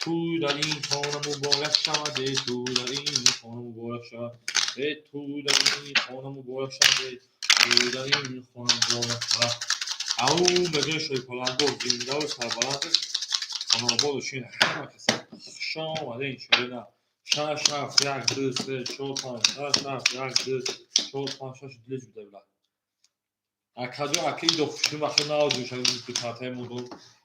Тӯй дар ин хона муборак шавад, э тӯй дар ин хона муборак шавад, э тӯй дар ин хона муборак шавад, э тӯй дар ин хона муборак шавад. Ау мегӯяд шерпаланго, зиндаву сарбаланду хонаобод бошем. Ҳама каса хуш омадем ширина. Шаш, ҳафт, як, ду, се, чор, панҷ, шаш, ҳафт, як, ду, чор, панҷ, шаш, дилеҷ буда била. Акаҷо ака идо хушим вақти наводи дукатаи мудо.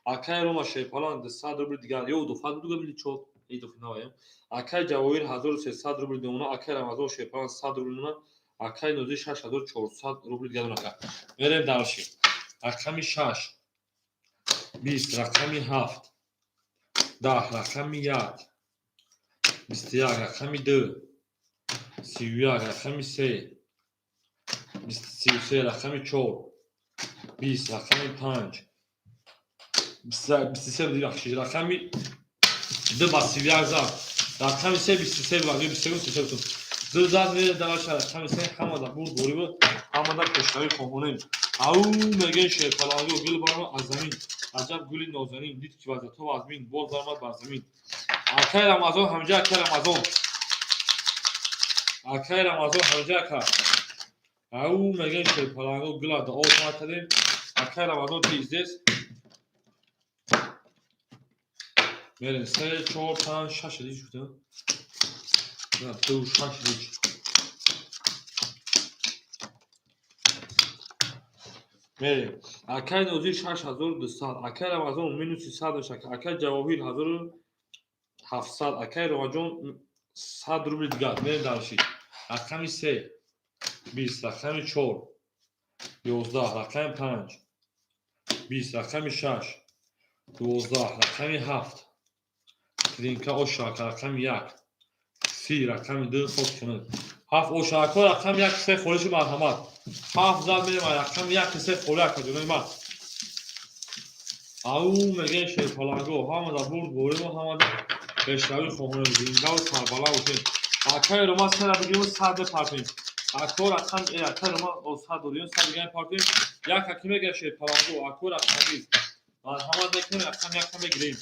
Акаи Рома шерпаланг 200 рубл дигар, ё дуфат дуга били чор, идо наваем. Акаи Ҷавоҳир 1300 рубл мемона, акаи Рамазон шерпаланг 100 рубл мемона, акаи Нозир 6400 рубл дигар дона ака. Мерем дальше. Рақами шаш, 20, рақами ҳафт, 10, рақами як, 21, рақами ду, 31, рақами се, 33, рақами чор, 20, рақами панҷ, 23 бахшиш, рақами ду ба 31 зад, рақами се 23 бахшиш, 23 33 бутун. Ду зад мере дальше, рақами се ҳамада бурд борибу ҳамада пешравӣ хоҳонем. Ау мегӯем шерпаланго, гул баромад аз замин, аҷаб гули нозанин, дид ки вазъиятҳо вазмин, боз даромад бар замин. Акаи Рамазон ҳамҷа, акаи Рамазон. Акаи Рамазон ҳамҷа ака. Ау мегӯем шерпаланго, гула дуо кардем. Акаи Рамазон ти здесь. Мерем се, чор, панҷ, шаш лич гуфтем. На, ду, шаш лич. Мерем. Акаи Нозир 6200, акаи Рамазон минуси 100 мешавад, акаи Ҷавоҳир 1700, акаи Ромаҷон 100 рубли дигар. Мерем дальше. Рақами се, 20, рақами чор, 11, рақами панҷ, 20, рақами шаш, 12, рақами ҳафт, тринка ошака, рақами як, 30, рақами ду, хок кунед. Ҳафт ошако, рақами як, се холиши марҳамат. Ҳафт зад мерем, рақами як, се холи акаҷонои ман. Ау мегӯем шерпаланго, ҳамада бурд борему ҳамада пешравӣ хоҳонем, зиндаву сарбаланд бошем. Акаи Рома сера бигирем, сад бепартем. Ако рақам, акаи Рома сад дорем, сад дига мепартем. Як аки мегӯяд шерпаланго, ако рақам 20. Марҳамат мекунем, рақами якка мегирем.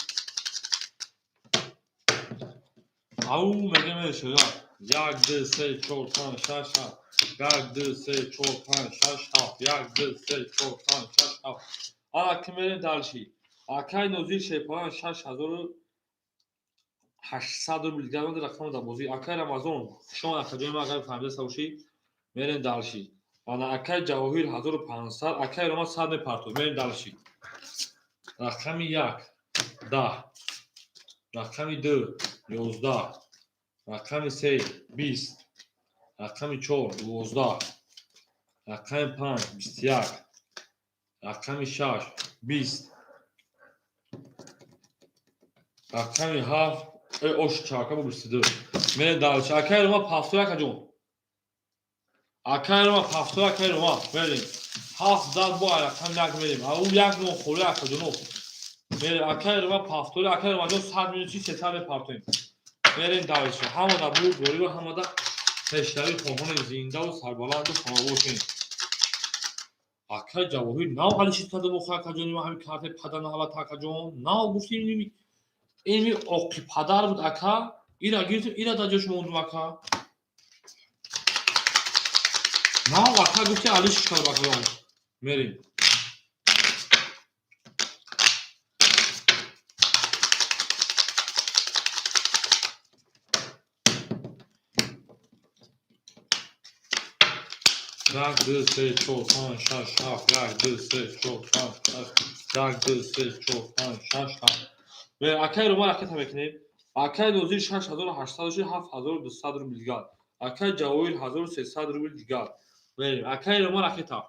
Ау мегӯем шера. Як, ду, се, чор, панҷ, шаш, ҳафт. Як, ду, се, чор, панҷ, шаш, ҳафт. Як, ду, се, чор, панҷ, шаш, ҳафт. Ана ки мерем дальше. Акаи Нозир шерпаланг 6700. 800 рубл дигар монда рақам дар бозӣ. Акай Рамазон, хушомад акаҷони ман, агар фаҳмидаста бошӣ, мерем дальше. Ана акай Ҷавоҳир 1500, акай Роман 100 мепартояд. Мерем дальше. Рақами 1 10, рақами 2 11, рақами 3 20, рақами 4 12, рақами 5 21, рақами 6 20, рақами 7 ош чака бо 22. Мерем дальше. Акай Рома пафтоя, акаҷон. Акай Рома пафтоя, акай Рома. Мерем. Ҳафт зад бо рақами як мерем. Ау як мо хӯрӣ, акаҷоно. Мерем. Акай Рома пафтоя, акай Ромаҷон 100 минути 300 мепартоем. Мерем дальше. Ҳамада бурд борӣ, ҳамада пешравӣ хоҳони зиндаву сарбаланду хонабошем. Акай Ҷавоҳир нав ҳалишид карда бохӯ, акаҷони ман, ҳамин картаи падарнаҳалат, акаҷон. Нав гуфтим, ини оқи падар буд, ака. Ира гирифтем, ира дар ҷош мондум, ака. Нав ака гуфти алишиш кард, акаҷон. Мерем. Як, ду, се, чор, панҷ, шаш, ҳафт, як, ду, се, чор, панҷ, шаш, як, ду, се, чор, панҷ, шаш, ҳафт. Акай Роман ракета мекунем. Акай Нозир 6800 шуд, 7200 рубл дигар. Акай Ҷавоҳир 1300 рубл дигар. Мерем. Акай Роман ракета.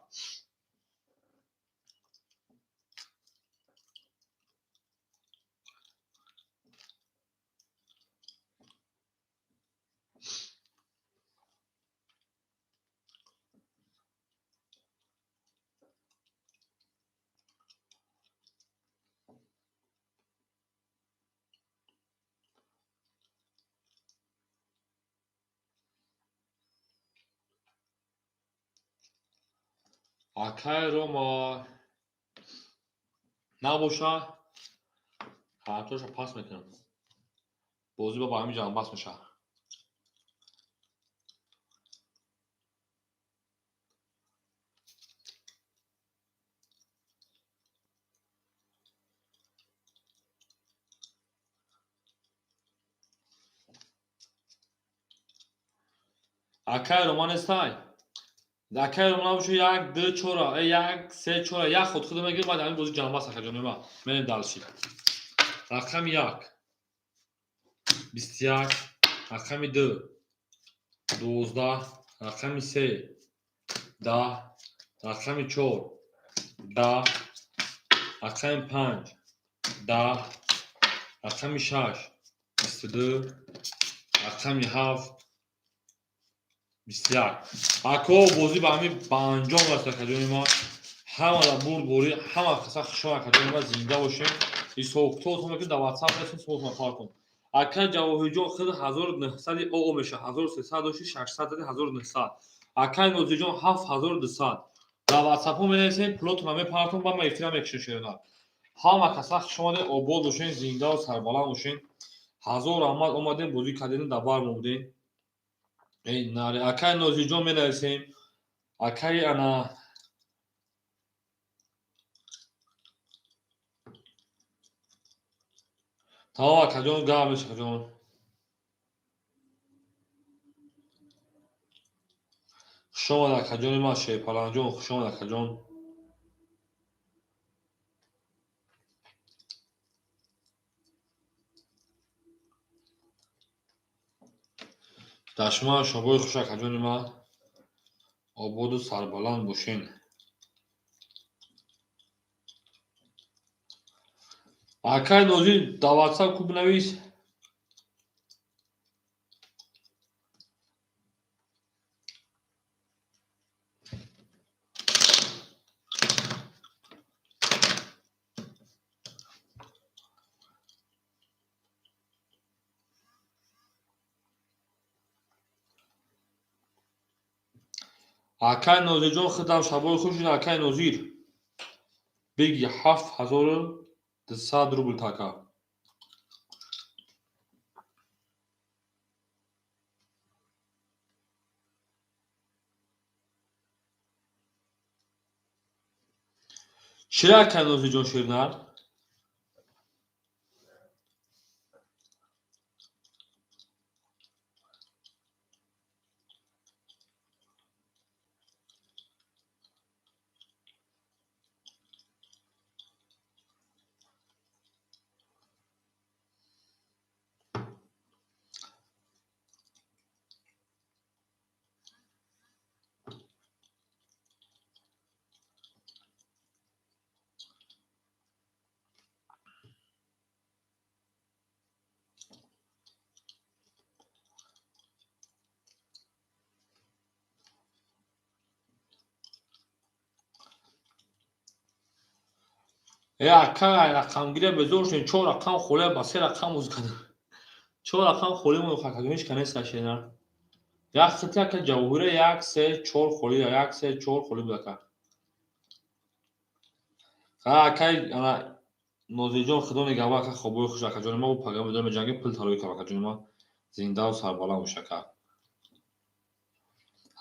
Акай Рома набоша, картоша пас мекунам. Бозӣ ба ҳамин ҷамъбаст мешавад. Акай Рома нестай. Акай Рома набоша, як, ду, чора, як, се, чора, як худ худо мегирем, баъд ҳамин бозӣ ҷамъбаст, акаҷони ман. Мерем дальше. Рақами 1 21, рақами 2 12, рақами 3 10, рақами 4 10, рақами 5 10, рақами 6 22, рақами 7 21. Ако бозӣ ба ҳамин ба анҷом расид, акаҷони ман. Ҳамада бурд борӣ, ҳама каса хушҳол, акаҷони ман, зинда бошем. Ҳисобкитобтон мекунем, дар WhatsApp расем, суолтон кор кун. Акай Ҷавоҳирҷон худ 1900 ОО мешавад. 1300 дошти, 600 зади, 1900. Акай Нозирҷон 7200. Дар WhatsApp-ҳо менависем, пулотонро мепартом, ба ман эфира мекушем шерона. Ҳама каса хуш омадед, обод бошен, зиндаву сарбаланд бошен. Ҳазор раҳмат, омадем, бозӣ кардем, дар бар мондем. Эй наре, акай Нозирҷон менависем. Акай ана тамом, акаҷон, гап нест, акаҷон. Хуш омад, акаҷони ман, Шерпаланҷон, хуш омад, акаҷон. Дар шумо шобои хуш, акаҷони ман. Ободу сарбаланд бошен. Акай Нозир дар WhatsApp куб навис. Акай Нозирҷон, худам шабои хуш, акай Нозир. Беги 7200 рубл така. Чира, акай Нозирҷон, ширнар? Э, ака, рақамгирия безор шудем. Чор рақам холия ба се рақам уз кардем. Чор рақам холӣ монд, акаҷон, ҳеч ка нест шена. Як хити, ака, Ҷавоҳира, як, се, чор холӣ, як, се, чор холӣ буд, ака. Акай, ана Нозирҷон, худо нигаҳбон, ака, хобои хуш, акаҷони ма, пага медорем меҷанги, пул тарои кам, акаҷони ма, зиндаву сарбаланд бош, ака.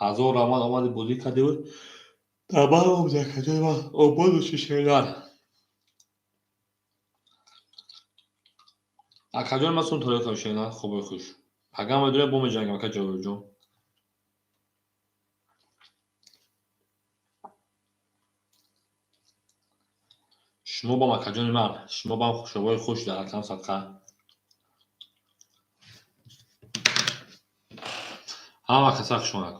Ҳазор раҳмат, омади, бозӣ кардиву дар бар омади, акаҷони ма, обод боши, шердар. Акаҷони ма, сум тарои кам, шердар, хобои хуш. Пага медорем, бо меҷангем, ака Ҷавоҳирҷон. Шумо бам, акаҷони ман, шумо бам, хушобои хуш, дар акам садқа. Ҳама каса хушомад.